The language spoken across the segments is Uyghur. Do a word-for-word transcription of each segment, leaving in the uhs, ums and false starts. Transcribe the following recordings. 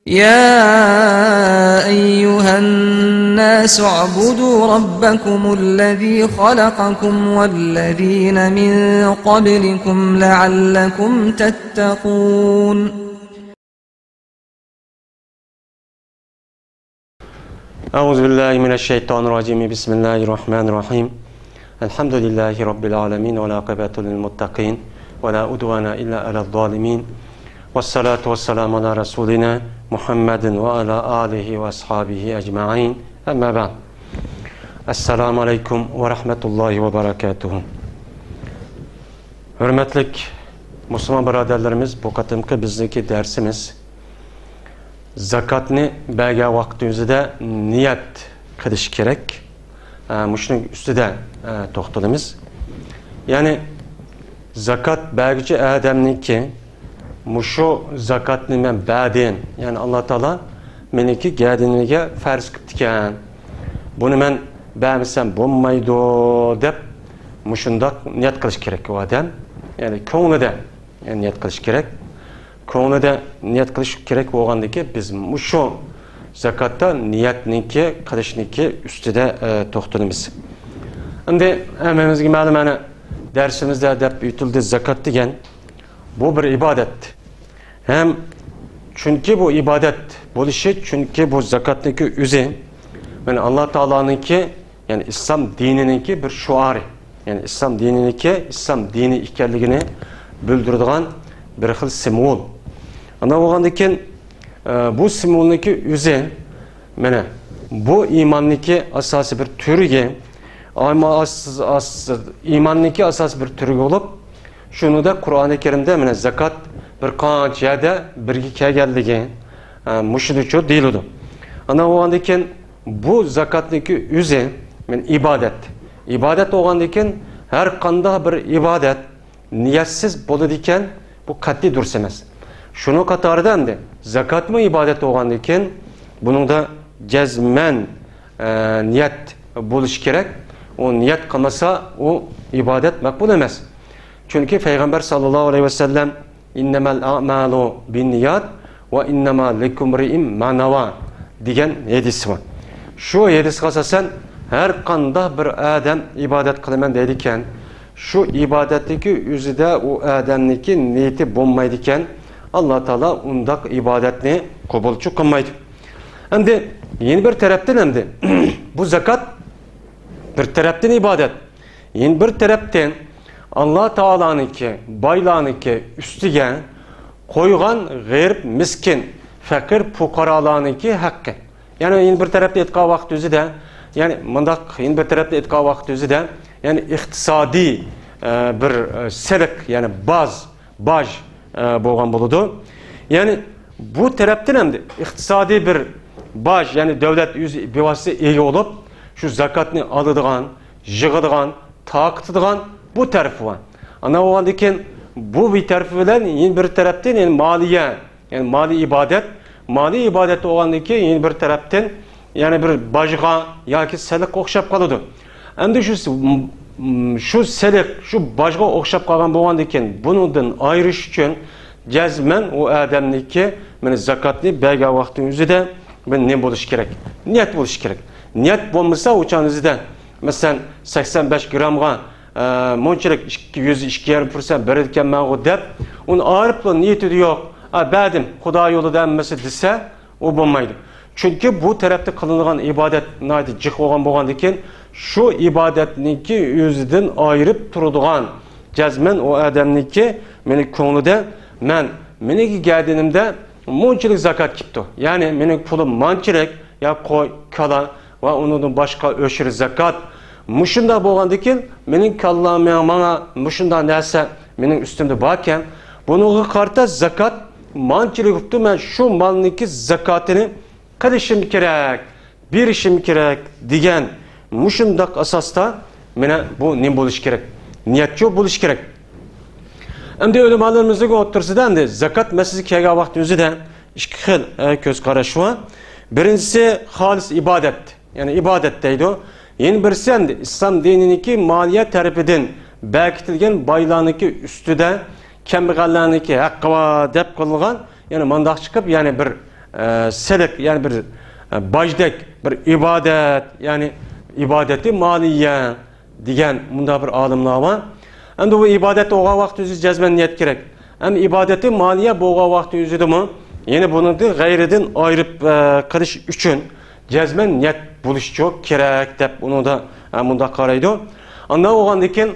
يا أيها الناس اعبدوا ربكم الذي خلقكم والذين من قبلكم لعلكم تتقون. أعوذ بالله من الشيطان الرجيم. بسم الله الرحمن الرحيم. الحمد لله رب العالمين، والعاقبة للمتقين، ولا عدوان إلا على الظالمين، والصلاة والسلام على رسولنا محمد وعلى آله وأصحابه أجمعين. أما بعد. السلام عليكم ورحمة الله وبركاته. ھۆرمەتلىك مۇسۇلمان بۇرادەرلىرىمىز، بۇ قېتىمقى بىزنىڭكى دەرسىمىز زاكاتنى بەرگەن ۋاقتىمىزدا نىيەت قىلىش كېرەك. ئە، مۇشۇنىڭ ئۈستىدە، ئە، توختىلىمىز. يەنى زاكات بەرگۈچى ئادەمنىڭكى مۇشۇ زاكاتنى مەن بەردىم، يەنى ئاللا تائالا مېنىڭكى گەدىنىمگە پەرز قىپتىكەن، بۇنى مەن بەرمىسەم بولمايدۇ دەپ مۇشۇنداق نىيەت قىلىش كېرەك ئۇ ئادەم. يەنى كۆڭلىدە، يەنى نىيەت قىلىش كېرەك. كۆڭلىدە نىيەت قىلىش كېرەك بولغاندىكىن، بىز مۇشۇ زاكاتتا نىيەتنىڭكى، قىلىشنىڭكى ئۈستىدە، ئە، توختىلىمىز. ئەمدى ھەممىمىزگە مەلۇم، ئەنە دەرسىمىزدە دەپ ئۆتۈلدى، زاكات دېگەن بۇ بىر ئىبادەت. ھەم چۈنكى بۇ ئىبادەت بولۇشى، چۈنكى بۇ زاكاتنىڭكى ئۆزى، مانا ئاللا تائالانىڭكى، يەنى ئىسلام دىنىنىڭكى بىر شوئارى. يەنى ئىسلام دىنىنىڭكى ئىسلام دىنى ئىكەنلىكىنى بىلدۈرىدىغان بىر خىل سىمۋول. ئانداق بولغاندىكىن، ئە، بۇ سىمۋولنىڭكى ئۆزى، مانا، بۇ ئىماننىڭكى ئاساسىي بىر تۈرىگە، ئەمما ئاس-، ئاس-، ئىماننىڭكى ئاساسىي بىر تۈرىگە بولۇپ، شۇنىڭدا قۇرئانى كەرىمدە، مانا، زاكات بىر قانچە يەردە بىرگە كەلگەنلىكى، ئە، مۇشۇنىچۇ دېيىلىدۇ. ئانداق بولغاندىكىن، بۇ زاكاتنىڭكى ئۆزى، مانا، ئىبادەت. ئىبادەت بولغاندىكىن، ھەر قانداق بىر ئىبادەت نىيەتسىز بولىدىكەن، بۇ قەتئىي دۇرۇس ئەمەس. شۇنىڭ قاتارىدا ئەمدى زاكاتمۇ ئىبادەت بولغاندىكىن، بۇنىڭدا جەزمەن، ئە، نىيەت بولۇشى كېرەك. ئۇ نىيەت قىلمىسا، ئۇ ئىبادەت مەقبۇل ئەمەس. چۈنكى پەيغەمبەر ساللاللاھۇ ئەلەيھى ۋەسەللەم، «ئىننەمەل ئەئمالۇ بىننىيات ۋە ئىننەما لىكۇمرىئىم ماناۋا» دېگەن ھەدىسى بار. شۇ ھەدىسكە ئاساسەن، ھەر قانداق بىر ئادەم ئىبادەت قىلىمەن دەيدىكەن، شۇ ئىبادەتتىكى ئۆزىدە ئۇ ئادەمنىڭكى نىيىتى بولمايدىكەن، ئاللا تائالا ئۇنداق ئىبادەتنى قوبۇلچۇ قىلمايدۇ. ئەمدى يەنە بىر تەرەپتىن، ئەمدى بۇ زاكات بىر تەرەپتىن ئىبادەت، يەنە بىر تەرەپتىن ئاللا تائالانىڭكى، بايلارنىڭكى ئۈستىگە قويغان غېرىب، مىسكىن، پەقىر، پۇقرالارنىڭكى ھەققى. يەنى يەنە بىر تەرەپتىن ئېيتقان ۋاقىت ئۆزىدە، يەنى مۇنداق، يەنە بىر تەرەپتىن ئېيتقان ۋاقىت ئۆزىدە، يەنى ئىقتىسادىي، ئە، بىر، ئە، سېلىق، يەنى باز، باج، ئە، بولغان بولىدۇ. يەنى بۇ تەرەپتىن ئەمدى ئىقتىسادىي بىر باج، يەنى دۆلەت ئۆزى بىۋاسىتە ئىگە بولۇپ، شۇ زاكاتنى ئالىدىغان، يىغىدىغان، تارقىتىدىغان بۇ تەرىپى بار. ئانا بولغاندىكىن بۇ بىر تەرىپى بىلەن يەنە بىر تەرەپتىن، يەنى مالىيە، يەنى مالىي ئىبادەت، مالىي ئىبادەت بولغاندىن كېيىن يەنە بىر تەرەپتىن، يەنى بىر باجغا ياكى سېلىققا ئوخشاپ قالىدۇ. ئەمدى شۇ س-، م-، م-، شۇ سېلىق، شۇ باجغا ئوخشاپ قالغان بولغاندىن كېيىن، بۇنىڭدىن ئايرىش ئۈچۈن جەزمەن ئۇ ئادەمنىڭكى، مانا، زاكاتنى بەرگەن ۋاقتىنىڭ ئۆزىدە بىر نېمە بولۇشى كېرەك؟ نىيەت بولۇشى كېرەك. نىيەت بولمىسا، ئۇ چاغنىڭ ئۆزىدە، مەسىلەن، سەكسەن بەش گرامغا، ئە، مۇنچىلىك ئىككى يۈز ئىككى يېرىم پىرسەنت بېرىدىكەنمەنغۇ دەپ، ئۇنى ئايرىپلا نىيىتىدە يوق، ئا، بەردىم، خۇدا يولىدا ھەممىسى دېسە، ئۇ بولمايدۇ. چۈنكى بۇ تەرەپتە قىلىنغان ئىبادەت ناھايىتى جىق بولغان بولغاندىن كېيىن، شۇ ئىبادەتنىڭكى ئۆزىدىن ئايرىپ تۇرىدىغان، جەزمەن ئۇ ئادەمنىڭكى مېنىڭ كۆڭلىدە، مەن، مېنىڭكى گەدىنىمدە مۇنچىلىك زاكات كېپتۇ. يەنى مېنىڭ پۇلۇم مانچىلىك، يا قوي، كالا ۋە ئۇنىڭدىن باشقا ئۆشۈر زاكات. مۇشۇنداق بولغاندىكىن، مېنىڭ كاللام، ماڭا مۇشۇنداق نەرسە مېنىڭ ئۈستۈمدە باركەن، بۇنىڭغا قارىتا زاكات مانچىلىك بوپتۇ، مەن شۇ مالنىڭكى زاكاتىنى قىلىشىم كېرەك، بېرىشىم كېرەك دېگەن مۇشۇنداق ئاساستا، مانا، بۇ نېمە بولۇشى كېرەك؟ نىيەتچۇ بولۇشى كېرەك. ئەمدى ئۆلىمالىرىمىزنىڭ ئوتتۇرىسىدا ئەمدى زاكات مەسىلىسى كەلگەن ۋاقىت ئۆزىدە ئىككى خىل، ئە، كۆز قاراش بار. بىرىنچىسى خالىس ئىبادەت، يەنى ئىبادەت دەيدۇ. يەنە بىرسى ئەمدى ئىسلام دىنىنىڭكى مالىيە تەرىپىدىن بەركىتىلگەن بايلارنىڭكى ئۈستىدە كەمبەغەللەرنىڭكى ھەققى بار دەپ قىلىنغان، يەنى مۇنداق چىقىپ، يەنى بىر، ئە، سېلىق، يەنى بىر، ئە، باجدەك، بىر ئىبادەت، يەنى ئىبادەتى مالىيە دېگەن مۇنداق بىر ئالىملار بار. ئەمدى بۇ ئىبادەت بولغان ۋاقىت ئۆزى جەزمەن نىيەت كېرەك. ئەمدى ئىبادەتى مالىيە بولغان ۋاقىت ئۆزىدىمۇ يەنە بۇنىڭدىن غەيرىدىن ئايرىپ، ئە، قىلىش ئۈچۈن جەزمەن نىيەت بولۇشچۇ كېرەك دەپ ئۇنىڭدا، ئە، مۇنداق قارايدۇ. ئاندىن بولغاندىن كېيىن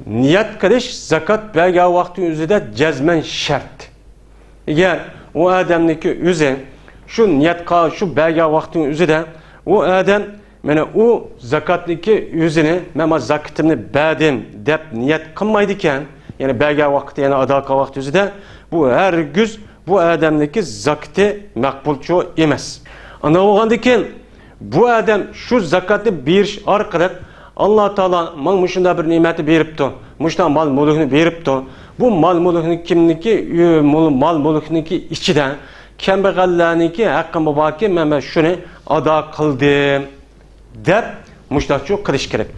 نىيەت قىلىش زاكات بەرگەن ۋاقىت ئۆزىدە جەزمەن شەرت. ئەگەر ئۇ ئادەمنىڭكى ئۆزى شۇ نىيەتقا، شۇ بەرگەن ۋاقىتنىڭ ئۆزىدە ئۇ ئادەم، مانا، ئۇ زاكاتنىڭكى ئۆزىنى، مەن مانا زاكىتىمنى بەردىم دەپ نىيەت قىلمايدىكەن، يەنى بەرگەن ۋاقىتتا، يەنى ئادا قىلغان ۋاقىت ئۆزىدە، بۇ ھەرگىز بۇ ئادەمنىڭكى زاكىتى مەقبۇلچۇ ئەمەس. ئاندىن بولغاندىن كېيىن بۇ ئادەم شۇ زاكاتنى بېرىش ئارقىلىق، ئاللا تائالا ماڭا مۇشۇنداق بىر نېمەتنى بېرىپتۇ، مۇشۇنداق مال مۈلۈكنى بېرىپتۇ. بۇ مال مۈلۈكنىڭكىنىكى، مال مۈلۈكنىڭكى ئىچىدە كەمبەغەللەرنىڭكى ھەققىمۇ باركەن، مەن، مەن شۇنى ئادا قىلدىم دەپ مۇشۇنداقچۇ قىلىش كېرەك.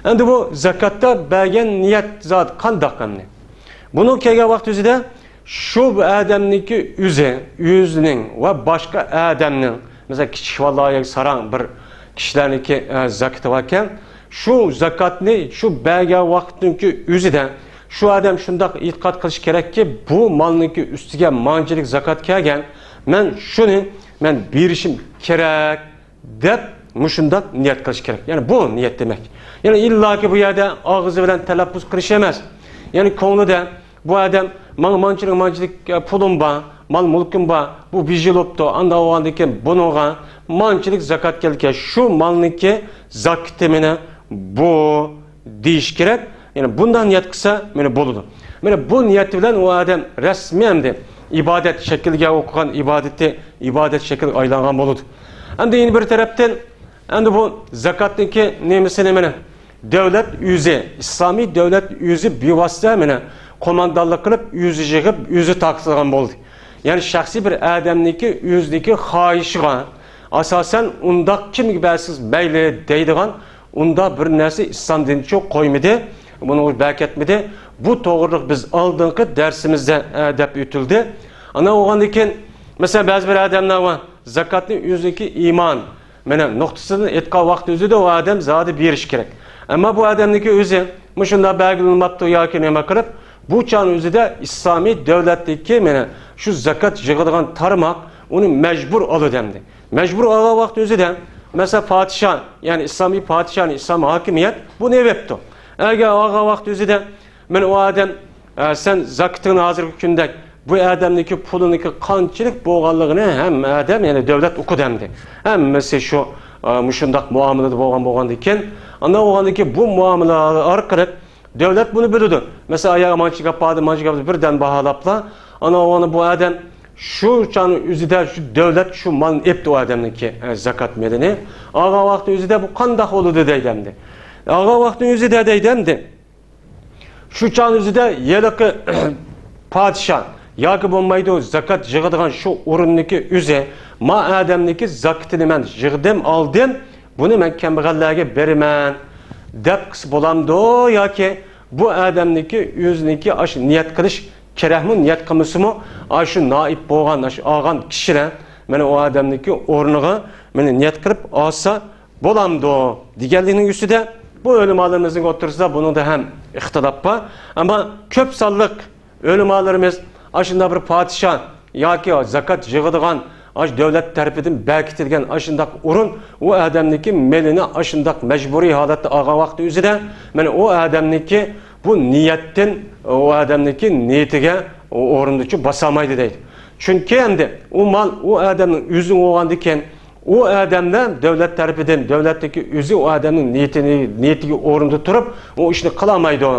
ئەمدى بۇ زاكاتتا بەرگەن نىيەت زادى قانداق ئەمدى؟ بۇنىڭ كەلگەن ۋاقىت ئۆزىدە شۇ ئادەمنىڭكى ئۆزى، ئۆزىنىڭ ۋە باشقا ئادەمنىڭ، مەسىلەن، كىچىك بالىلار ياكى ساراڭ بىر كىشىلەرنىڭكى، ئە، زاكىتى باركەن، شۇ زاكاتنى شۇ بەرگەن ۋاقىتنىڭكى ئۆزىدە شۇ ئادەم شۇنداق ئېتىقاد قىلىشى كېرەككى، بۇ مالنىڭكى ئۈستىگە مانچىلىك زاكات كەلگەن، مەن شۇنى، مەن بېرىشىم كېرەك دەپ مۇشۇنداق نىيەت قىلىش كېرەك. يەنى بۇ نىيەت دېمەك. يەنى ئىللاكى بۇ يەردە ئاغزى بىلەن تەلەپپۇز قىلىش ئەمەس. يەنى كۆڭلىدە بۇ ئادەم ماڭا مانچىلىك، مانچىلىك، ئە، پۇلۇم بار، مال مۈلكۈم بار، بۇ بىژىلوپتۇ، ئانداق بولغاندىن كېيىن بۇنىڭغا مانچىلىك زاكات كېلىدىكەن، شۇ مالنىڭكى زاكىتى مېنى بۇ دېيىش كېرەك. يەنى بۇنداق نىيەت قىلسا مېنى بولىدۇ. مانا بۇ نىيەت بىلەن ئۇ ئادەم رەسمىي ئەمدى ئىبادەت شەكلىگە ئوقۇغان ئىبادىتى ئىبادەت شەكلىگە ئايلانغان بولىدۇ. ئەمدى يەنە بىر تەرەپتىن، ئەمدى بۇ زاكاتنىڭكى نېمىسىنى مانا دۆلەت ئۆزى، ئىسلامىي دۆلەت ئۆزى بىۋاسىتە مانا قوماندانلىق قىلىپ، ئۆزى يىغىپ، ئۆزى تارقىتىدىغان بولدى. يەنى شەخسىي بىر ئادەمنىڭكى ئۆزىنىڭكى خاھىشىغا ئاساسەن ئۇنداق كىمگە بەرسىڭىز مەيلى دەيدىغان ئۇنداق بىر نەرسە ئىسلام دىنىچۇ قويمىدى، بۇنى بەركەتمىدى. بۇ توغرىلىق بىز ئالدىنقى دەرسىمىزدە، ئە، دەپ ئۆتۈلدى. ئانا بولغاندىن كېيىن، مەسىلەن، بەزى بىر ئادەملەر بار، زاكاتنى ئۆزىنىڭكى ئىمان، مانا، نۇقتىسىدىن ئېيتقان ۋاقىت ئۆزىدە ئۇ ئادەم زادى بېرىشى كېرەك. ئەمما بۇ ئادەمنىڭكى ئۆزى مۇشۇنداق بەلگىلىنمەپتۇ ياكى نېمە قىلىپ، بۇ چاغنىڭ ئۆزىدە ئىسلامىي دۆلەتتىكى، مانا، شۇ زاكات يىغىدىغان تارماق ئۇنى مەجبۇر ئالىدۇ ئەمدى. مەجبۇر ئالغان ۋاقىت ئۆزىدە، مەسىلەن، پادىشاھ، يەنى ئىسلامىي پادىشاھنى، ئىسلام ھاكىمىيەت بۇنى ئېلىپتۇ. ئەگەر ئالغان ۋاقىت ئۆزىدە، مانا ئۇ ئادەم، ئە، سەن زاكىتىڭنى ھازىرقى كۈندەك، بۇ ئادەمنىڭكى پۇلىنىڭكى قانچىلىك بولغانلىقىنى ھەممە ئادەم، يەنى دۆلەت ئۇقىدۇ ئەمدى. ھەممىسى شۇ، ئە، مۇشۇنداق مۇئامىلىدە بولغان بولغاندىن كېيىن، ئانداق بولغاندىن كېيىن بۇ مۇئامىلە ئارقىلىق دۆلەت بۇنى بىلىدۇ. مەسىلەن، ئاياغ مانچىگاپ باردى، مانچىگاپ بىردەم باھالاپلا، ئانا ئوغلى بۇ ئادەم شۇ چاغنىڭ ئۆزىدە شۇ دۆلەت شۇ مالنى ئېپتۇ ئۇ ئادەمنىڭكى، ئە، زاكات مېلىنى. ئالغان ۋاقىتنىڭ ئۆزىدە بۇ قانداق بولىدۇ دەيدۇ ئەمدى. ئالغان ۋاقىتنىڭ ئۆزىدە دەيدۇ ئەمدى. شۇ چاغنىڭ ئۆزىدە ھېلىقى پادىشاھ ياكى بولمايدۇ زاكات يىغىدىغان شۇ ئورۇننىڭكى ئۆزى، ما ئادەمنىڭكى زاكىتىنى مەن يىغدىم، ئالدىم، بۇنى مەن كەمبەغەللەرگە بېرىمەن دەپ قىلسا بولامدۇ ياكى بۇ ئادەمنىڭكى ئۆزىنىڭكى ئاشۇ نىيەت قىلىش كېرەكمۇ، نىيەت قىلمىسىمۇ، ئاشۇ نائىب بولغان، ئاشۇ ئالغان كىشىلەر مانا ئۇ ئادەمنىڭكى ئورنىغا مانا نىيەت قىلىپ ئالسا بولامدۇ دېگەنلىكنىڭ ئۈستىدە بۇ ئۆلىمالىرىمىزنىڭ ئوتتۇرىسىدا بۇنىڭدا ھەم ئىختىلاپ بار. ئەمما كۆپ سانلىق ئۆلىمالىرىمىز ئاشۇنداق بىر پادىشاھ ياكى زاكات يىغىدىغان، ئاشۇ دۆلەت تەرىپىدىن بېكىتىلگەن ئاشۇنداق ئورۇن، ئۇ ئادەمنىڭكى مېلىنى ئاشۇنداق مەجبۇرىي ھالەتتە ئالغان ۋاقتى ئۆزىدە، مانا ئۇ ئادەمنىڭكى بۇ نىيەتتىن، ئۇ ئادەمنىڭكى نىيىتىگە ئورۇندىچۇ باسالمايدۇ دەيدۇ. چۈنكى ئەمدى ئۇ مال ئۇ ئادەمنىڭ ئۆزىنىڭ بولغاندىكىن، ئۇ ئادەمدە دۆلەت تەرىپىدىن، دۆلەتتىكى ئۆزى ئۇ ئادەمنىڭ نىيىتىنى، نىيىتىگە ئورۇندا تۇرۇپ، ئۇ ئىشنى قىلالمايدۇ.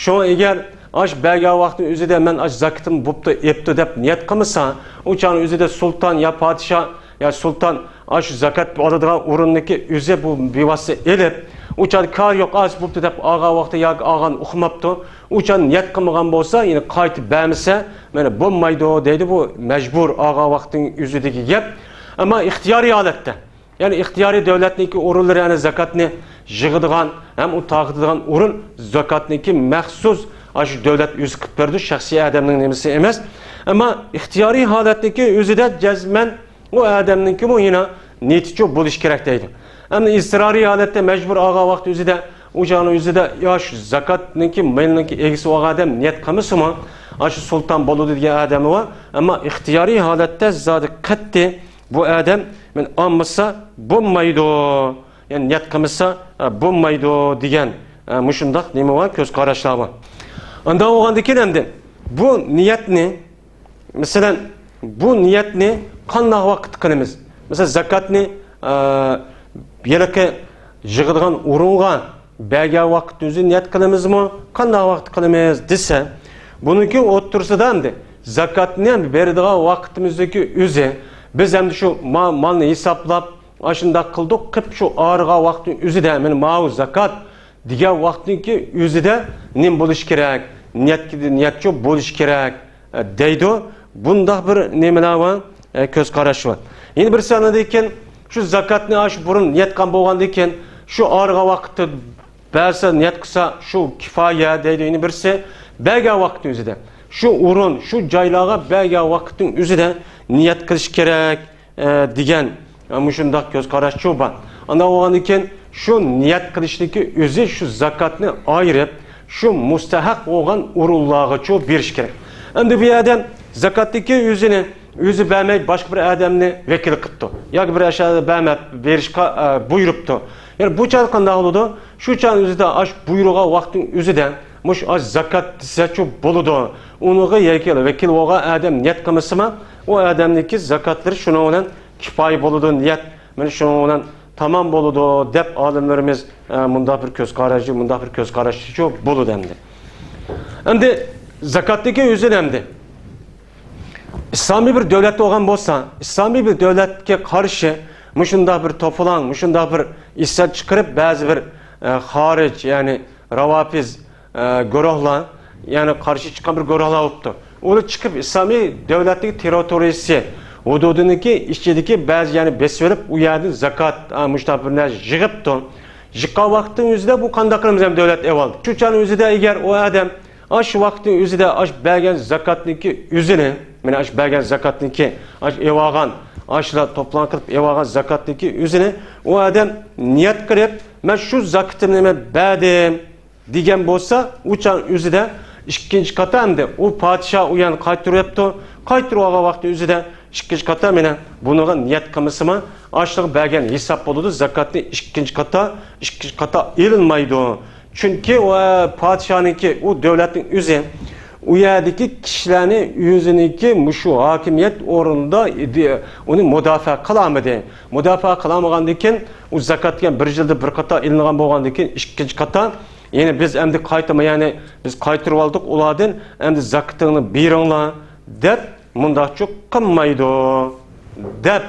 شۇڭا ئەگەر ئاش بەرگەن ۋاقتىنىڭ ئۆزىدە مەن ئاش زاكىتىم بوپتۇ، ئېپتۇ دەپ نىيەت قىلمىسا، ئۇ چاغنىڭ ئۆزىدە سۇلتان يا پادىشاھ يا سۇلتان ئاش زاكات ئالىدىغان ئورۇننىڭكى ئۆزى بۇ بىۋاسىتە ئېلىپ، ئۇ چاغدا كار يوق، ئاز بوپتۇ دەپ ئالغان ۋاقتى ياكى ئالغان ئۇقماپتۇ. ئۇ چاغ نىيەت قىلمىغان بولسا، يەنە قايتا بەرمىسە، مانا بولمايدۇ دەيدۇ، بۇ مەجبۇر ئالغان ۋاقىتنىڭ ئۆزىدىكى گەپ. ئەمما ئىختىيارىي ھالەتتە، يەنى ئىختىيارىي دۆلەتنىڭكى ئورۇنلىرى، يەنى زاكاتنى يىغىدىغان ھەم ئۇ تارقىتىدىغان ئورۇن زاكاتنىڭكى مەخسۇس ئاشۇ دۆلەت ئۆزى قىلىپ بېرىدۇ، شەخسىي ئادەمنىڭ نېمىسى ئەمەس. ئەمما ئىختىيارىي ھالەتتىكى ئۆزىدە جەزمەن ئۇ ئادەمنىڭكىمۇ يەنە نىيىتىچۇ بولۇشى كېرەك دەيدۇ. ئەمدى ئىزتىرارىي ھالەتتە مەجبۇر ئالغان ۋاقىت ئۆزىدە، ئۇ چاغنىڭ ئۆزىدە يا شۇ زاكاتنىڭكى، مېلنىڭكى ئىگىسى بولغان ئادەم نىيەت قىلمىسىمۇ، ئاشۇ سۇلتان بولىدۇ دېگەن ئادەم بار. ئەمما ئىختىيارىي ھالەتتە زادى قەتئىي بۇ ئادەم مەن ئالمىسا بولمايدۇ، يەنى نىيەت قىلمىسا، ئە، بولمايدۇ دېگەن، ئە، مۇشۇنداق نېمە بار، كۆز قاراشلار بار. ئانداق بولغاندىكىن ئەمدى بۇ نىيەتنى، مەسىلەن، بۇ نىيەتنى قانداق ۋاقىتتا قىلىمىز؟ مەسىلەن، زاكاتنى، ئە، ھېلىقى يىغىدىغان ئورۇنغا بەرگەن ۋاقىتتا ئۆزى نىيەت قىلىمىزمۇ؟ قانداق ۋاقىتتا قىلىمىز دېسە، بۇنىڭكى ئوتتۇرىسىدا ئەمدى زاكاتنى ئەمدى بېرىدىغان ۋاقتىمىزدىكى ئۆزى، بىز ئەمدى شۇ ما-، مالنى ھېسابلاپ، ئاشۇنداق قىلدۇق، قىپ شۇ ئايرىغان ۋاقىتنىڭ ئۆزىدە، مانا ماۋۇ زاكات دېگەن ۋاقىتنىڭكى ئۆزىدە نېمە بولۇشى كېرەك؟ نىيەت، نىيەتچۇ بولۇشى كېرەك، ئە، دەيدۇ. بۇنداق بىر نېمىلەر بار، ئە، كۆز قاراش بار. يەنە بىرسى ئاندىن كېيىن شۇ زاكاتنى ئاشۇ بۇرۇن نىيەت قىلغان بولغاندىن كېيىن شۇ ئايرىغان ۋاقىتتا بەرسە، نىيەت قىلسا شۇ كۇپايە دەيدۇ. يەنە بىرسى بەرگەن ۋاقىتنىڭ ئۆزىدە، شۇ ئورۇن، شۇ جايلارغا بەرگەن ۋاقىتنىڭ ئۆزىدە نىيەت قىلىش كېرەك، ئە، دېگەن، ئە، مۇشۇنداق كۆز قاراشچۇ بار. ئانداق بولغاندىن كېيىن شۇ نىيەت قىلىشنىڭكى ئۆزى شۇ زاكاتنى ئايرىپ، شۇ مۇستەھەق بولغان ئورۇنلارغىچۇ بېرىش كېرەك. ئەمدى بۇ يەردە زاكاتنىڭكى ئۆزىنى ئۆزى بەرمەي، باشقا بىر ئادەمنى ۋەكىل قىپتۇ ياكى بىر ئاشۇ بەرمەپ بېرىشقا، ئە، بۇيرۇپتۇ. يەنى بۇ چاغدا قانداق بولىدۇ؟ شۇ چاغ ئۆزىدە ئاش بۇيرۇغان ۋاقىتنىڭ ئۆزىدە مۇشۇ ئاش زاكات دېسەچۇ بولىدۇ. ئۇنىڭغا يەكىلا ۋەكىل بولغان ئادەم نىيەت قىلمىسىمۇ، ئۇ ئادەمنىڭكى زاكاتلىرى شۇنىڭ بىلەن كۇپايە بولىدۇ، نىيەت مانا شۇنىڭ بىلەن تامام بولىدۇ، دەپ ئالىملىرىمىز، ئە، مۇنداق بىر كۆز قاراشى، مۇنداق بىر كۆز قاراشچۇ بولىدۇ ئەمدى. ئەمدى زاكاتنىڭكى ئۆزىنى ئەمدى ئىسلامىي بىر دۆلەت بولغان بولسا، ئىسلامىي بىر دۆلەتكە قارشى مۇشۇنداق بىر توپىلاڭ، مۇشۇنداق بىر ئىسيان چىقىرىپ، بەزى بىر، ئە، خارىج، يەنى راۋاپىز، ئە، گۇرۇھلار، يەنى قارشى چىققان بىر گۇرۇھلار بوپتۇ. ئۇلار چىقىپ ئىسلامىي دۆلەتنىڭ تېررىتورىيىسى، ھۇدۇدىنىڭكى ئىچىدىكى بەزى يەرنى بېسىۋېلىپ، ئۇ يەردىن زاكات، ئە، مۇشۇنداق بىر نەرسە يىغىپتۇ. يىغقان ۋاقىتنىڭ ئۆزىدە بۇ قانداق قىلىمىز ھەم دۆلەت ئەۋۋال؟ شۇ چاغنىڭ ئۆزىدە ئەگەر ئۇ ئادەم ئاشۇ ۋاقىتنىڭ ئۆزىدە ئاش بەرگەن زاكاتنىڭكى ئۆزىنى، مانا ئاش بەرگەن زاكاتنىڭكى، ئاش ئېۋالغان، ئاشلا توپلام قىلىپ ئېۋالغان زاكاتنىڭكى ئۆزىنى ئۇ ئادەم نىيەت قىلىپ، مەن شۇ زاكىتىمنى مەن بەردىم دېگەن بولسا، ئۇ چاغ ئۆزىدە ئىككىنچى قاتا ئەمدى ئۇ پادىشاھ ئۇ يەرنى قايتۇرۇۋەپتۇ. قايتۇرۇۋالغان ۋاقتى ئۆزىدە ئىككىنچى قاتا مانا بۇنىڭغا نىيەت قىلمىسىمۇ، ئاشۇنىڭغا بەرگەن ھېساب بولىدۇ. زاكاتنى ئىككىنچى قاتا، ئىككىنچى قاتا ئېلىنمايدۇ. چۈنكى ئۇ پادىشاھنىڭكى، ئۇ دۆلەتنىڭ ئۆزى ئۇ يەردىكى كىشىلەرنى ئۆزىنىڭكى مۇشۇ ھاكىمىيەت ئورنىدا ئىدى-، ئۇنى مۇداپىئە قىلالمىدى. مۇداپىئە قىلالمىغاندىن كېيىن، ئۇ زاكات دېگەن بىر يىلدا بىر قاتا ئېلىنغان بولغاندىن كېيىن، ئىككىنچى قاتا، يەنى بىز ئەمدى قايتىما، يەنى بىز قايتۇرۇۋالدۇق ئۇلاردىن، ئەمدى زاكىتىڭنى بېرىڭلار، دەپ مۇنداقچۇ قىلمايدۇ، دەپ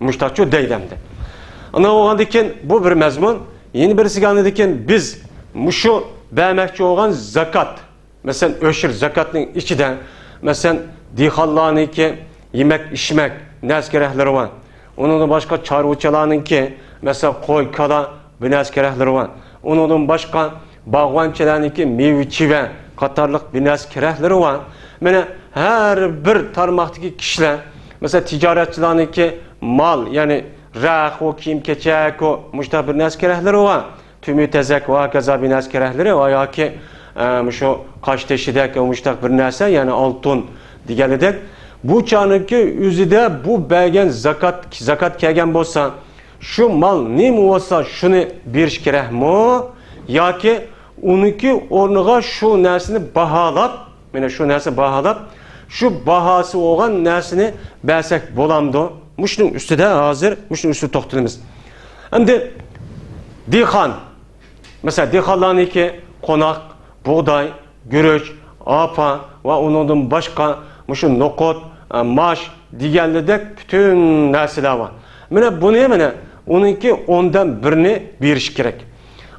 مۇشتاقچۇ دەيدۇ ئەمدى. ئانا بولغاندىن كېيىن بۇ بىر مەزمۇن. يەنە بىرسىگە ئاندىن كېيىن بىز مۇشۇ بەرمەكچى بولغان زاكات، مەسىلەن، ئۆشۈر زاكاتنىڭ ئىچىدە، مەسىلەن، دېھقانلارنىڭكى يېمەك-ئىچمەك نەرسە كېرەكلىرى بار. ئۇنىڭدىن باشقا چارۋىچىلارنىڭكى، مەسىلەن، قوي، كالا بىر نەرسە كېرەكلىرى بار. ئۇنىڭدىن باشقا باغۋەنچىلەرنىڭكى مېۋە-چىۋە قاتارلىق بىر نەرسە كېرەكلىرى بار. مانا ھەر بىر تارماقتىكى كىشىلەر، مەسىلەن، تىجارەتچىلەرنىڭكى مال، يەنى رەخ، ئۇ كىيىم-كېچەك، ئۇ مۇشۇنداق بىر نەرسە كېرەكلىرى بار. تۈمى تەزەك ۋە ھاكازا بىر نەرسە كېرەكلىرى ۋە ياكى، ئە، مۇشۇ قاش تېشىدەك مۇشۇنداق بىر نەرسە، يەنى ئالتۇن دېگەنلىدەك. بۇ چاغنىڭكى ئۆزىدە بۇ بەرگەن زاكات، زاكات كەلگەن بولسا، شۇ مال نېمە بولسا شۇنى بېرىش كېرەكمۇ؟ ياكى ئۇنىڭكى ئورنىغا شۇ نەرسىنى باھالاپ، مانا شۇ نەرسە باھالاپ، شۇ باھاسى بولغان نەرسىنى بەرسەك بولامدۇ؟ مۇشۇنىڭ ئۈستىدە ھازىر، مۇشۇنىڭ ئۈستىدە توختىلىمىز. ئەمدى دېھقان، مەسىلەن، دېھقانلارنىڭكى قوناق، بۇغداي، گۈرۈچ، ئارپا ۋە ئۇنىڭدىن باشقا مۇشۇ نوقۇت، ئە، ماش دېگەنلىدەك پۈتۈن نەرسىلەر بار. مانا بۇنى، مانا ئۇنىڭكى ئوندىن بىرىنى بېرىش كېرەك.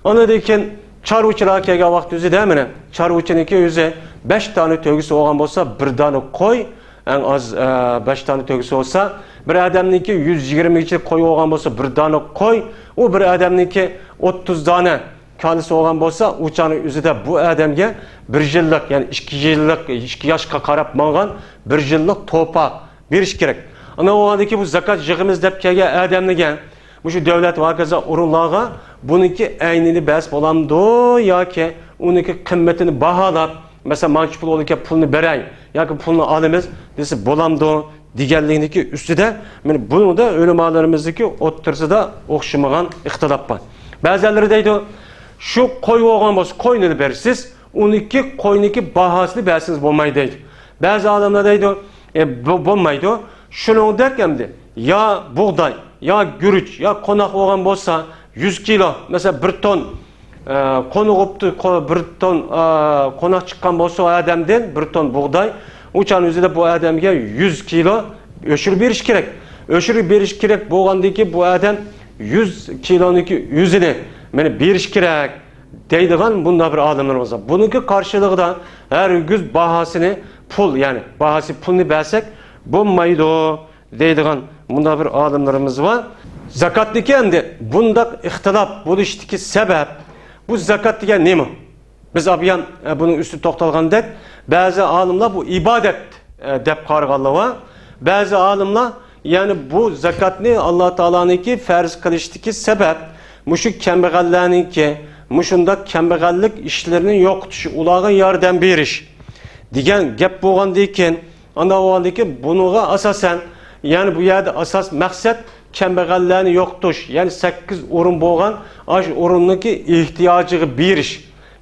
ئاندىن كېيىن چارۋىچىلارغا كەلگەن ۋاقىت ئۆزىدە، مانا چارۋىچىنىڭكى ئۆزى بەش دانە تۆگىسى بولغان بولسا، بىر دانە قوي، ئەڭ ئاز، ئە، بەش دانە تۆگىسى بولسا، بىر ئادەمنىڭكى يۈز يىگىرمىگىچە قوي بولغان بولسا، بىر دانە قوي، ئۇ بىر ئادەمنىڭكى ئوتتۇز دانە، كالىسى بولغان بولسا، ئۇ چاغنىڭ ئۆزىدە بۇ ئادەمگە بىر يىللىق، يەنى ئىككى يىللىق، ئىككى ياشقا قاراپ ماڭغان بىر يىللىق توپا بېرىش كېرەك. ئاندىن ئۇنىڭدىن كېيىن بۇ زاكات يىغىمىز دەپ كەلگەن ئادەملەرگە مۇشۇ دۆلەت ۋە ھاكازا ئورۇنلارغا بۇنىڭكى ئەينىنى بەرسە بولامدۇ ياكى ئۇنىڭكى قىممىتىنى باھالاپ، مەسىلەن، مانچە پۇل بولىدىكەن، پۇلنى بېرەي ياكى پۇلنى ئالىمىز دېسە بولامدۇ دېگەنلىكنىڭكى ئۈستىدە، مانا بۇنىڭدا ئۆلىمالىرىمىزنىڭكى ئوتتۇرىسىدا ئوخشىمىغان ئىختىلاپ بار. بەزىلىرى دەيدۇ، شۇ قوي بولغان بولسا قوينى بېرىسىز، ئۇنىڭكى قوينىڭكى باھاسىنى بەرسىڭىز بولمايدۇ دەيدۇ. بەزى ئالىملار دەيدۇ، ئە، بۇ بولمايدۇ. شۇنىڭدەك ئەمدى يا بۇغداي، يا گۈرۈچ، يا قوناق بولغان بولسا، يۈز كىلو، مەسىلەن، بىر تون، ئە، قونۇغۇپتۇ، قو-، بىر تون، ئە، قوناق چىققان بولسا ئۇ ئادەمدىن بىر تون بۇغداي، ئۇ چاغنىڭ ئۆزىدە بۇ ئادەمگە يۈز كىلو ئۆچۈرۈپ بېرىش كېرەك. ئۆچۈرۈپ بېرىش كېرەك بولغاندىن كېيىن بۇ ئادەم يۈز كىلونىڭكى ئۆزىنى مانا بېرىش كېرەك دەيدىغان مۇنداق بىر ئالىملىرىمىز بار. بۇنىڭكى قارشىلىقىدا ھەرگىز باھاسىنى پۇل، يەنى باھاسى پۇلنى بەرسەك بولمايدۇ دەيدىغان مۇنداق بىر ئالىملىرىمىز بار. زاكاتنىكى ئەمدى بۇنداق ئىختىلاپ بولۇشتىكى سەۋەب، بۇ زاكات دېگەن نېمە؟ بىز ئابىيان، ئە، بۇنىڭ ئۈستىدە توختالغاندەك، بەزى ئالىملار بۇ ئىبادەت، ئە، دەپ قارىغانلار بار. بەزى ئالىملار، يەنى بۇ زاكاتنى ئاللا تائالانىڭكى پەرز قىلىشتىكى سەۋەب، مۇشۇ كەمبەغەللەرنىڭكى مۇشۇنداق كەمبەغەللىك ئىشلىرىنى يوقىتىش، ئۇلارغا ياردەم بېرىش دېگەن گەپ بولغاندىكىن، ئاندىن بۇنىڭغا ئاساسەن، يەنى بۇ يەردە ئاساس مەقسەت كەمبەغەللەرنى يوقىتىش، يەنى سەككىز ئورۇن بولغان ئاشۇ ئورۇننىڭكى ئېھتىياجىغا بېرىش.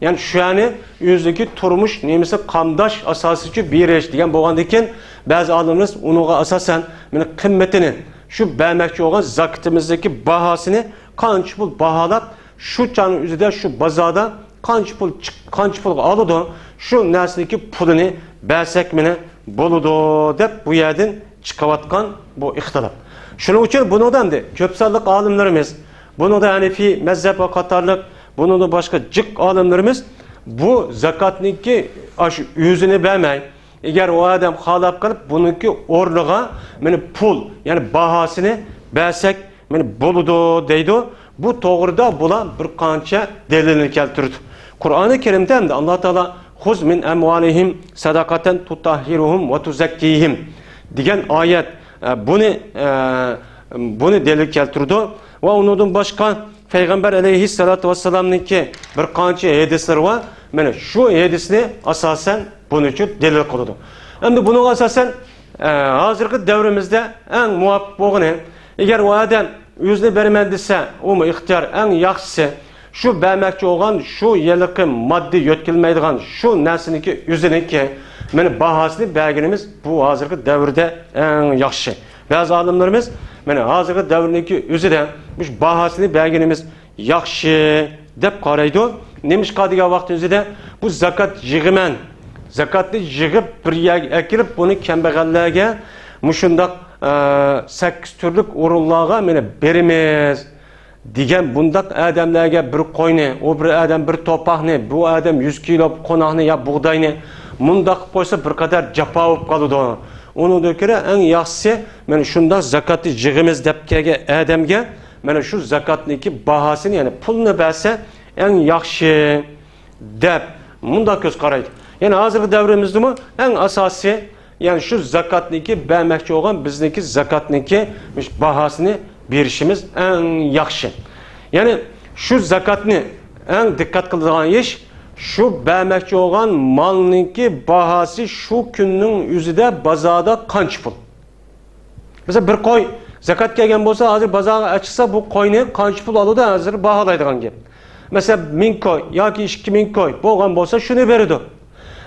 يەنى شۇنى ئۆزىنىڭكى تۇرمۇش نېمىسى قامداش ئاساسىچە بېرىش دېگەن بولغاندىكىن، بەزى ئالىملىرىمىز ئۇنىڭغا ئاساسەن، مانا قىممىتىنى، شۇ بەرمەكچى بولغان زاكىتىمىزدىكى باھاسىنى قانچە پۇل باھالاپ، شۇ چاغنىڭ ئۆزىدە شۇ بازاردا قانچە پۇل چىق-، قانچە پۇلغا ئالىدۇ، شۇ نەرسىنىڭكى پۇلىنى بەرسەك مانا بولىدۇ دەپ بۇ يەردىن چىقىۋاتقان بۇ ئىختىلاپ. شۇنىڭ ئۈچۈن بۇنىڭدا ئەمدى كۆپ سانلىق ئالىملىرىمىز، بۇنىڭدا ھەنىفىي مەزھەپ ۋە قاتارلىق، بۇنىڭدا باشقا جىق ئالىملىرىمىز بۇ زاكاتنىڭكى ئاشۇ ئۆزىنى بەرمەي، ئەگەر ئۇ ئادەم خالاپ قېلىپ، بۇنىڭكى ئورنىغا مانا پۇل، يەنى باھاسىنى بەرسەك مانا بولىدۇ دەيدۇ. بۇ توغرىدا بۇلار بىر قانچە دەلىلنى كەلتۈردى. قۇرئانى كەرىمدە ئەمدى ئاللا تائالا «خذ من أموالهم صدقة تطهرهم وتزكيهم» دېگەن ئايەت، ئە، بۇنى، ئە، بۇنى دەلىل كەلتۈرىدۇ. ۋە ئۇنىڭدىن باشقا پەيغەمبەر ئەلەيھىسسالاتۇ ۋەسسالامنىڭكى بىر قانچە ھەدىسلىرى بار. مانا شۇ ھەدىسنى ئاساسەن بۇنىڭ ئۈچۈن دەلىل قىلىدۇ. ئەمدى بۇنىڭغا ئاساسەن، ئە، ھازىرقى دەۋرىمىزدە ئەڭ مۇۋاپىق بولغىنى، ئەگەر ئۇ ئادەم ئۆزىنى بېرىمەن دېسە، ئۇمۇ ئىختىيار، ئەڭ ياخشىسى شۇ بەرمەكچى بولغان شۇ ھېلىقى ماددىي يۆتكىلمەيدىغان شۇ نەرسىنىڭكى ئۆزىنىڭكى مانا باھاسىنى بەرگىنىمىز بۇ ھازىرقى دەۋردە ئەڭ ياخشى. بەزى ئالىملىرىمىز مانا ھازىرقى دەۋرنىڭكى ئۆزىدە مۇشۇ باھاسىنى بەرگىنىمىز ياخشى دەپ قارايدۇ. نېمىشقا دېگەن ۋاقىت ئۆزىدە بۇ زاكات يىغىمەن، زاكاتنى يىغىپ بىر يەرگە ئەكىرىپ، بۇنى كەمبەغەللەرگە مۇشۇنداق، ئە، سەككىز تۈرلۈك ئورۇنلارغا مانا بېرىمىز دېگەن بۇنداق ئادەملەرگە بىر قوينى، ئۇ بىر ئادەم بىر توپاقنى، بۇ ئادەم يۈز كىلو قوناقنى يا بۇغداينى مۇنداق قىلىپ قويسا بىر قەدەر جاپا بولۇپ قالىدۇ. ئۇنىڭدىن كۆرە ئەڭ ياخشىسى مانا شۇنداق زاكاتنى يىغىمىز دەپ كەلگەن ئادەمگە مانا شۇ زاكاتنىڭكى باھاسىنى، يەنى پۇلنى بەرسە ئەڭ ياخشى دەپ مۇنداق كۆز قارايدۇ. يەنى ھازىرقى دەۋرىمىزدىمۇ ئەڭ ئاساسىي، يەنى شۇ زاكاتنىڭكى بەرمەكچى بولغان بىزنىڭكى زاكاتنىڭكى باھاسىنى بېرىشىمىز ئەڭ ياخشى. يەنى شۇ زاكاتنى ئەڭ دىققەت قىلىدىغان ئىش، شۇ بەرمەكچى بولغان مالنىڭكى باھاسى شۇ كۈننىڭ ئۆزىدە بازاردا قانچە پۇل. مەسىلەن، بىر قوي زاكات كەلگەن بولسا، ھازىر بازارغا ئەچىقسا، بۇ قوينى قانچە پۇل ئالىدۇ، ھازىر باھالايدىغان گەپ. مەسىلەن، مىڭ كوي ياكى ئىككى مىڭ كوي بولغان بولسا، شۇنى بېرىدۇ.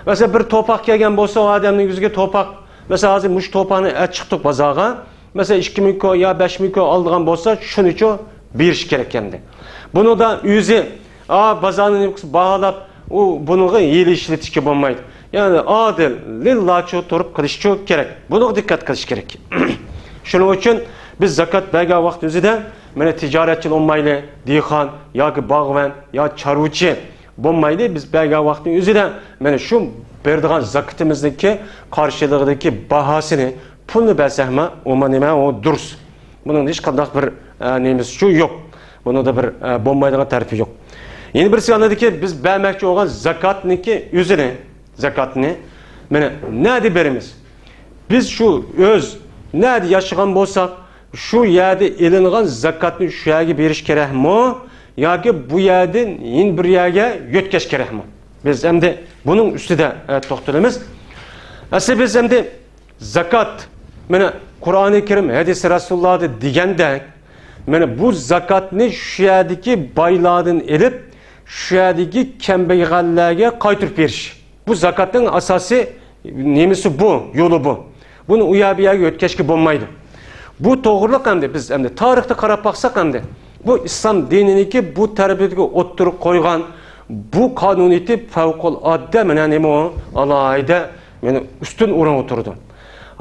مەسىلەن، بىر توپاق كەلگەن بولسا، ئۇ ئادەمنىڭ يۈزىگە توپاق، مەسىلەن، ھازىر مۇشۇ توپاقنى ئەچىقتۇق بازارغا، مەسىلەن، ئىككى مىڭ كوي يا بەش مىڭ كوي ئالىدىغان بولسا، شۇنىچۇ بېرىش كېرەك ئەمدى. بۇنىڭدا ئۆزى، ئا، بازارنى نېمە قىلسا باھالاپ، ئۇ بۇنىڭغا ھىيلە ئىشلىتىشكە بولمايدۇ. يەنى ئادىل، لىللاچۇ تۇرۇپ قىلىشچۇ كېرەك. بۇنىڭغا دىققەت قىلىش كېرەك. شۇنىڭ ئۈچۈن بىز زاكات بەرگەن ۋاقىت ئۆزىدە، مانا، تىجارەتچى بولمايلى، دېھقان ياكى باغۋەن يا چارۋىچى بولمايلى، بىز بەرگەن ۋاقىتنىڭ ئۆزىدە، مانا، شۇ بېرىدىغان زاكىتىمىزنىڭكى قارشىلىقىدىكى باھاسىنى، پۇلنى بەرسەكمۇ، ئۇمۇ نېمە، ئۇ دۇرۇس. بۇنىڭدا ھېچقانداق بىر، ئە، نېمىسىچۇ يوق. بۇنىڭدا بىر، ئە، بولمايدىغان تەرىپى يوق. يەنە بىرسى ئاندىكى بىز بەرمەكچى بولغان زاكاتنىڭكى ئۆزىنى، زاكاتنى، مانا، نەدە بېرىمىز؟ بىز شۇ ئۆز نەدە ياشىغان بولساق، شۇ يەردە ئېلىنغان زاكاتنى شۇ يەرگە بېرىش كېرەكمۇ ياكى بۇ يەردىن يەنە بىر يەرگە يۆتكەش كېرەكمۇ؟ بىز ئەمدى بۇنىڭ ئۈستىدە، ئە، توختىلىمىز. ئەسلى بىز ئەمدى زاكات، مانا، قۇرئانى كەرىم، ھەدىسى رەسۇلۇللاھدا دېگەندەك، مانا، بۇ زاكاتنى شۇ يەردىكى بايلاردىن ئېلىپ، شۇ يەردىكى كەمبەغەللەرگە قايتۇرۇپ بېرىش. بۇ زاكاتنىڭ ئاساسىي نېمىسى بۇ، يولى بۇ. بۇنى ئۇ يەر بۇ يەرگە يۆتكەشكە بولمايدۇ. بۇ توغرىلىق ئەمدى بىز ئەمدى تارىختا قاراپ باقساق ئەمدى، بۇ ئىسلام دىنىنىڭكى بۇ تەرىپىدىكى ئوتتۇرىغا قويغان بۇ قانۇنىيىتى پەۋقۇلئاددە مانا نېمە ئۇ؟ ئالاھىدە، يەنى ئۈستۈن ئورۇنغا تۇرىدۇ.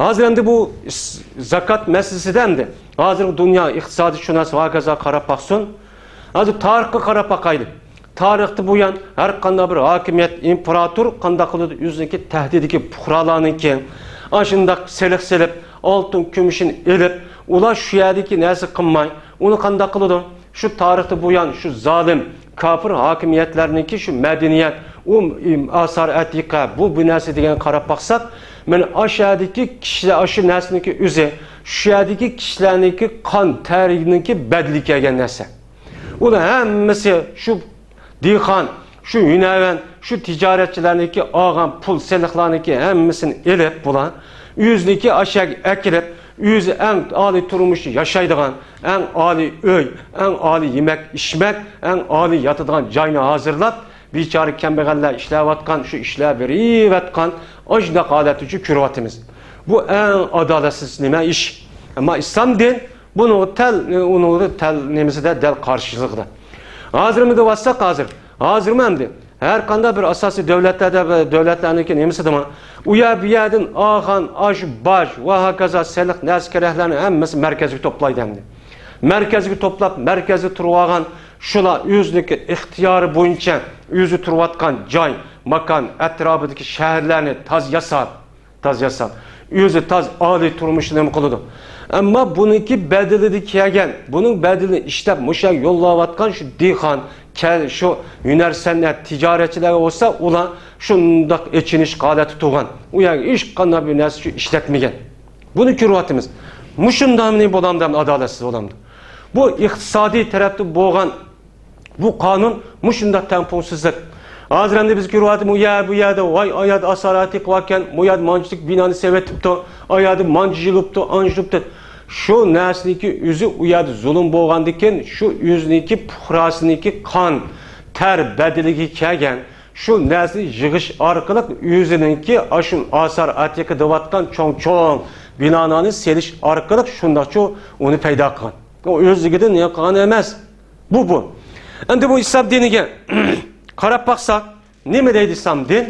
ھازىر ئەمدى بۇ ئىس-، زاكات مەسىلىسىدە ئەمدى ھازىرقى دۇنيا ئىقتىسادىي شۇناس ۋە ھاكازا قاراپ باقسۇن. ھازىر تارىخقا قاراپ باقايلى. تارىختىن بۇيان ھەر قانداق بىر ھاكىمىيەت، ئىمپېراتور قانداق قىلىدۇ؟ ئۆزىنىڭكى تەھدىتىدىكى پۇقرالارنىڭكى ئاشۇنداق سېلىق سېلىپ، ئالتۇن كۈمۈشىنى ئېلىپ، ئۇلار شۇ يەردىكى نەرسە قىلماي، ئۇنى قانداق قىلىدۇ؟ شۇ تارىختىن بۇيان شۇ زالىم، كاپىر ھاكىمىيەتلەرنىڭكى شۇ مەدەنىيەت، ئۇ ئاسار ئەتىقە، بۇ، بۇ نەرسە دېگەنگە قاراپ باقساق، مانا ئاشۇ يەردىكى كىشىلەر، ئاشۇ نەرسىنىڭكى ئۆزى، شۇ يەردىكى كىشىلەرنىڭكى قان تەرىنىڭكى بەدىلى كەلگەن نەرسە. ئۇلار ھەممىسى شۇ دېھقان، شۇ ھۈنەرۋەن، شۇ تىجارەتچىلەرنىڭكى ئالغان پۇل سېلىقلارنىڭكى ھەممىسىنى ئېلىپ، بۇلار ئۆزىنىڭكى ئاشۇ يەرگە ئەكىرىپ، ئۆزى ئەڭ ئالىي تۇرمۇشتا ياشايدىغان، ئەڭ ئالىي ئۆي، ئەڭ ئالىي يېمەك ئىچمەك، ئەڭ ئالىي ياتىدىغان جاينى ھازىرلاپ، بىچارە كەمبەغەللەر ئىشلەۋاتقان، شۇ ئىشلەپ بېرىۋاتقان ئاشۇنداق ھالەتنى كۆرۈۋاتىمىز. بۇ ئەڭ ئادالەتسىز نېمە ئىش. ئەمما ئىسلام دىن بۇنىڭغا تەل، ئۇنىڭغا تەل نېمىسىدە دەل قارشىلىقىدا. ھازىرمۇ دەۋاتساق ھازىر، ھازىرمۇ ئەمدى ھەر قانداق بىر ئاساسىي دۆلەتلەردە، دۆلەتلەرنىڭكى نېمىسىدىمۇ ئۇ يەر بۇ يەردىن ئالغان ئاشۇ باج ۋە ھاكازا سېلىق نەرسە كېرەكلەرنى ھەممىسى مەركەزگە توپلايدۇ ئەمدى. مەركەزگە توپلاپ، مەركەزدە تۇرۇۋالغان شۇلار ئۆزىنىڭكى ئىختىيارى بويىچە ئۆزى تۇرۇۋاتقان جاي، ماكان، ئەتراپىدىكى شەھەرلەرنى تاز ياساپ، تاز ياساپ، ئۆزى تاز ئالىي تۇرمۇشنى نېمە قىلىدۇ. ئەمما بۇنىڭكى بەدىلىدە كەلگەن، بۇنىڭ بەدىلىنى ئىشلەپ مۇشۇ يوللاۋاتقان شۇ دېھقان، كە-، شۇ ھۈنەر سەنئەت تىجارەتچىلەرگە بولسا، ئۇلار شۇنداق ئېچىنىش ھالەتتە تۇرغان. ئۇ يەرگە ھېچقانداق بىر نەرسە شۇ ئىشلەتمىگەن. بۇنى كۆرۈۋاتىمىز. مۇشۇنداقمۇ بولامدۇ، ئادالەتسىز بولامدۇ؟ بۇ ئىقتىسادىي تەرەپتە بولغان بۇ قانۇن مۇشۇنداق تەڭپۇڭسىزلىق. ھازىر ئەمدى بىز كۆرۈۋاتىمىز، ئۇ يەر، بۇ يەردە، ۋاي، ئاياد ئاسارەتى قىلىۋاتكەن، بۇ يەردە مانچىلىك بىنانى سېلىۋېتىپتۇ، ئايادە مانچە يۇلۇپتۇ، ئانچە يۇلۇپتۇ. شۇ نەرسىنىڭكى ئۆزى ئۇ يەردە زۇلۇم بولغاندىكىن، شۇ ئۆزىنىڭكى پۇقراسىنىڭكى قان، تەر بەدىلىگە كەلگەن شۇ نەرسىنى يىغىش ئارقىلىق ئۆزىنىڭكى ئاشۇ ئاسار ئەتىقە دەۋاتقان چوڭ-چوڭ بىنالارنى سېلىش ئارقىلىق شۇنداقچۇ ئۇنى پەيدا قىلغان. ئۇ ئۆزلۈكىدىن قىلغان ئەمەس. بۇ، بۇ. ئەمدى بۇ ئىسلام دىنىگە قاراپ باقساق، نېمە دەيدۇ ئىسلام دىن؟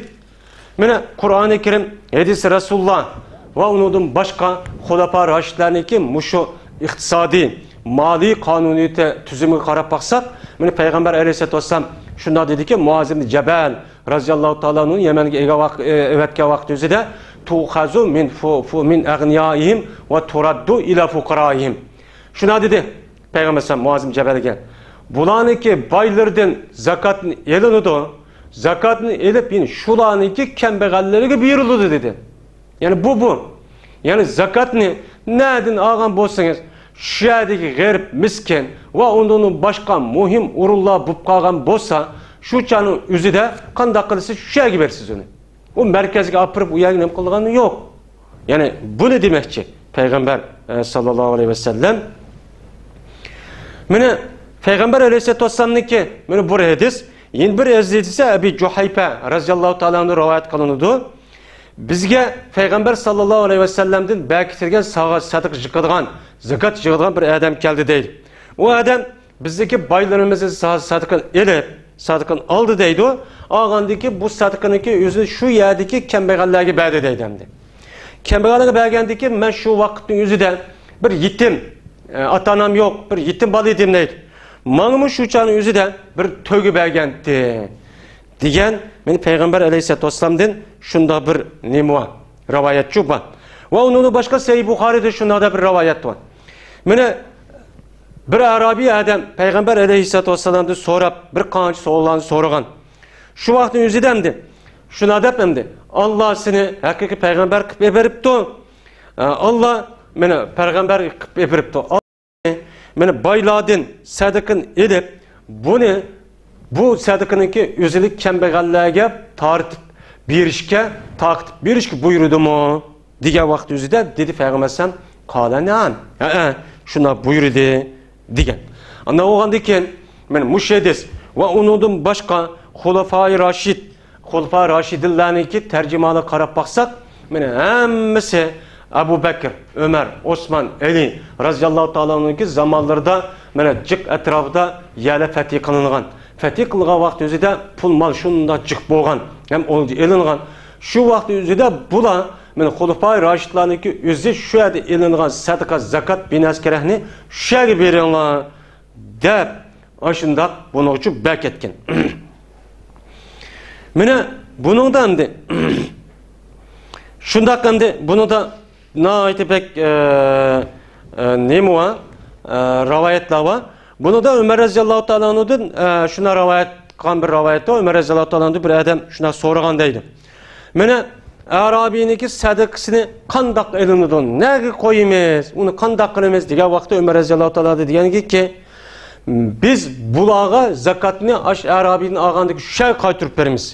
مانا، قۇرئانى كەرىم، ھەدىسى رەسۇلۇللا ۋە ئۇنىڭدىن باشقا خۇلەپا راشىدلارنىڭكى مۇشۇ ئىقتىسادىي، مالىي قانۇنىيىتى تۈزۈمىگە قاراپ باقساق، مانا، پەيغەمبەر ئەلەيھىسسالاتۇ ۋەسسالام شۇنداق دېدىكى، مۇئاز ئىبنى جەبەل رەزىياللاھۇ تائالا ئەنھۇ يەمەنگە ئەگە-، ئەۋەتكەن ۋاقىت ئۆزىدە، تۇخەزۇ مىن فۇ-، فۇ-، مىن ئەغنىيائىھىم ۋە تۇرەددۇ ئىلا فۇقەرائىھىم. شۇنداق دېدى پەيغەمبەر ئەلەيھىسسالام مۇئاز ئىبنى جەبەلگە، بۇلارنىڭكى بايلىرىدىن زاكاتنى ئېلىنىدۇ، زاكاتنى ئېلىپ، يەنە شۇلارنىڭكى كەمبەغەللىرىگە بېرىلىدۇ، دېدى. يەنى بۇ، بۇ. يەنى زاكاتنى نەدىن ئالغان بولسىڭىز، شۇ يەردىكى غېرىب، مىسكىن ۋە ئۇنىڭدىن باشقا مۇھىم ئورۇنلار بولۇپ قالغان بولسا، شۇ چاغنىڭ ئۆزىدە قانداق قىلىسىز، شۇ يەرگە بېرىسىز ئۇنى. ئۇ مەركەزگە ئاپىرىپ، ئۇ يەرگە نېمە قىلغىنى يوق. يەنى بۇنى دېمەكچى پەيغەمبەر، ئە، ساللاللاھۇ ئەلەيھى ۋەسەللەم. مانا پەيغەمبەر ئەلەيھىسسالاتۇ ۋەسسالامنىڭكى مانا بۇ ھەدىس، يەنە بىر ھەدىس ئەبى جۇھەيپە رەزىياللاھۇ تائالا ئەنھۇ رىۋايەت قىلىنىدۇ. بىزگە پەيغەمبەر ساللاللاھۇ ئەلەيھى ۋەسەللەمدىن بەركىتىلگەن ساغا-، سەدىقە يىغىدىغان، زاكات يىغىدىغان بىر ئادەم كەلدى دەيدۇ. ئۇ ئادەم بىزدىكى بايلىرىمىزنى سا-، سەدىقىنى ئېلىپ، سەدىقىنى ئالدى دەيدۇ. ئالغاندىن كېيىن بۇ سەدىقىنىڭكى ئۆزىنى شۇ يەردىكى كەمبەغەللەرگە بەردى دەيدۇ ئەمدى. كەمبەغەللەرگە بەرگەندىن كېيىن مەن شۇ ۋاقىتنىڭ ئۆزىدە بىر يېتىم، ئە، ئاتا-ئانام يوق، بىر يېتىم بالا ئىدىم دەيدۇ. ماڭىمۇ شۇ چاغنىڭ ئۆزىدە بىر تۆگە بەرگەنتى. دېگەن، مانا پەيغەمبەر ئەلەيھىسسالاتۇ ۋەسسالامدىن شۇنداق بىر نېمە بار، رىۋايەتچۇ بار. ۋە ئۇنىڭدىن باشقا سەھىھ بۇخارىيدا شۇنداق بىر رىۋايەت بار. مانا بىر ئەرابىي ئادەم پەيغەمبەر ئەلەيھىسسالاتۇ ۋەسسالامدىن سوراپ، بىر قانچە سوئاللارنى سورىغان. شۇ ۋاقىتنىڭ ئۆزىدە ئەمدى، شۇنداق دەپ ئەمدى، «ئاللا سېنى ھەقىقىي پەيغەمبەر قىلىپ ئېبېرىپتۇ. ئاللا مېنى پەيغەمبەر قىلىپ ئېبېرىپتۇ. مېنى بايلاردىن سەدىقىنى ئېلىپ، بۇنى، بۇ سەدىقىنىڭكى ئۆزىنى كەمبەغەللەرگە تارتىپ بېرىشكە، تارقىتىپ بېرىشكە بۇيرۇدىمۇ؟» دېگەن ۋاقىت ئۆزىدە دېدى پەيغەمبەر ئەلەيھىسسالام، «قالە نەئەم، ھەئە، شۇنداق بۇيرۇدى» دېگەن. ئاندىن بولغاندىن كېيىن، مانا مۇشۇ ھەدىس ۋە ئۇنىڭدىن باشقا خۇلەفائى راشىد، خۇلەفائى راشىدىنلارنىڭكى تەرجىمىھالىغا قاراپ باقساق، مانا ھەممىسى ئەبۇ بەكىر، ئۆمەر، ئوسمان، ئەلى رازىياللاھۇ تائالا ئەنھۇنىڭكى زامانلىرىدا مانا جىق ئەتراپىدا يەرلەر فەتھى قىلىنغان. فەتھى قىلغان ۋاقىت ئۆزىدە پۇل مال شۇنداق جىق بولغان، ھەم ئۇنى ئېلىنغان. شۇ ۋاقىت ئۆزىدە بۇلار، مانا خۇلەفائى راشىدلارنىڭكى ئۆزى شۇ يەردە ئېلىنغان سەدىقە، زاكات، بىنەس كېرەكنى شۇ يەرگە بېرىڭلار دەپ، ئاشۇنداق بۇنىڭ ئۈچۈن بەركەتكەن. مانا بۇنىڭدا ئەمدى شۇنداق ئەمدى بۇنىڭدا ناھايىتى بەك، ئە، ئە، نېمە بار؟ ئە، رىۋايەتلەر بار. بۇنىڭدا ئۆمەر رەزىياللاھۇ تائالا ئەنھۇدىن، ئە، شۇنداق رىۋايەت قىلغان بىر رىۋايەتتە ئۆمەر رەزىياللاھۇ تائالا ئەنھۇدىن بىر ئادەم شۇنداق سورىغان دەيدۇ. مانا ئەرابىينىڭكى سەدىقىسىنى قانداق ئېلىنىدۇ، نەگە قويىمىز، ئۇنى قانداق قىلىمىز دېگەن ۋاقىتتا ئۆمەر رەزىياللاھۇ تائالا دېگەنكى، «بىز بۇلارغا زاكاتنى ئاش ئەرابىيدىن ئالغاندىكى شۇ يەرگە قايتۇرۇپ بېرىمىز.»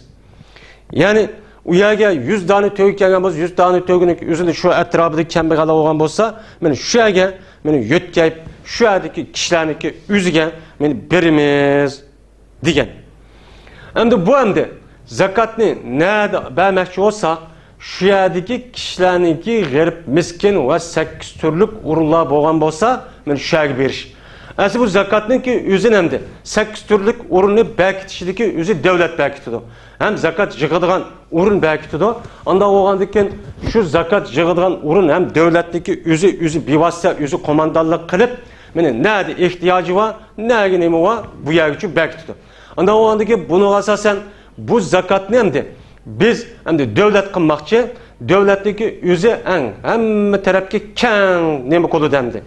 يەنى ئۇ يەرگە يۈز دانە تۆگە كەلگەن بولسا، يۈز دانە تۆگىنىڭ ئۆزىنى شۇ ئەتراپىدا كەمبەغەل بولغان بولسا، مانا شۇ يەرگە مانا يۆتكەپ، شۇ يەردىكى كىشىلەرنىڭكى ئۆزىگە مانا بېرىمىز دېگەن. ئەمدى بۇ ئەمدى زاكاتنى نەدە بەرمەكچى بولساق، شۇ يەردىكى كىشىلەرنىڭكى غېرىب، مىسكىن ۋە سەككىز تۈرلۈك ئورۇنلار بولغان بولسا، مانا شۇ يەرگە بېرىش. ئەسلى بۇ زاكاتنىڭكى ئۆزىنى ئەمدى سەككىز تۈرلۈك ئورۇننى بەركىتىشىدىكى ئۆزى دۆلەت بەركىتىدۇ. ھەم زاكات يىغىدىغان ئورۇن بەركىتىدۇ. ئانداق بولغاندىن كېيىن شۇ زاكات يىغىدىغان ئورۇن ھەم دۆلەتنىڭكى ئۆزى، ئۆزى بىۋاسىتە ئۆزى قوماندانلىق قىلىپ، مانا نەدە ئېھتىياجى بار، نەگە نېمە بار، بۇ يەرگىچە بەركىتىدۇ. ئانداق بولغاندىن كېيىن بۇنىڭغا ئاساسەن بۇ زاكاتنى ئەمدى بىز ئەمدى دۆلەت قىلماقچى. دۆلەتنىڭكى ئۆزى ئەڭ ھەممە تەرەپكە كەڭ نېمە قىلىدۇ ئەمدى.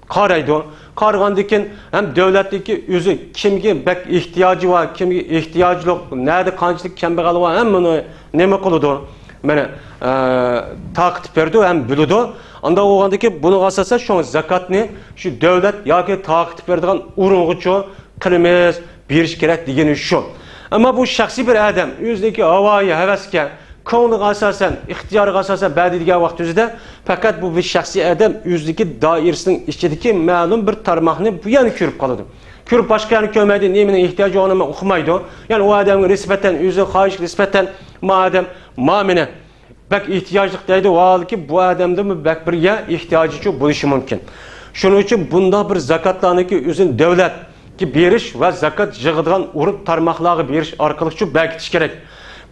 قارايدۇ. قارىغاندىن كېيىن ھەم دۆلەتنىڭكى ئۆزى كىمگە بەك ئېھتىياجى بار، كىمگە ئېھتىياجى يوق، نەدە قانچىلىك كەمبەغەل بار، ھەممىنى نېمە قىلىدۇ؟ مانا، ئە، تارقىتىپ بېرىدۇ ھەم بىلىدۇ. ئانداق بولغاندىن كېيىن بۇنىڭغا ئاساسەن شۇڭا زاكاتنى شۇ دۆلەت ياكى تارقىتىپ بېرىدىغان ئورۇنغىچۇ قىلىمىز، بېرىش كېرەك دېگىنى شۇ. ئەمما بۇ شەخسىي بىر ئادەم ئۆزىنىڭكى ھاۋايى ھەۋەسكە، كۆڭلىگە ئاساسەن، ئىختىيارىغا ئاساسەن بەردى دېگەن ۋاقىت ئۆزىدە پەقەت بۇ بىر شەخسىي ئادەم ئۆزىنىڭكى دائىرىسىنىڭ ئىچىدىكى مەلۇم بىر تارماقنى بۇ يەرنى كۆرۈپ قالىدۇ. كۆرۈپ باشقا يەرنى كۆرمەيدۇ، نېمىنىڭ ئېھتىياجى بولغىنىنى ئۇقمايدۇ. يەنى ئۇ ئادەمگە نىسبەتەن، ئۆزىنىڭ خاھىشىگە نىسبەتەن ما ئادەم ما مېنى بەك ئېھتىياجلىق دەيدۇ، ۋاھالكى بۇ ئادەمدىمۇ بەك بىر يە ئېھتىياجىچۇ بولۇشى مۇمكىن. شۇنىڭ ئۈچۈن بۇنداق بىر زاكاتلارنىڭكى ئۆزىنى دۆلەتكە بېرىش ۋە زاكات يىغىدىغان ئورۇن تارماقلارغا بېرىش ئارقىلىقچۇ بەركىتىش كېرەك.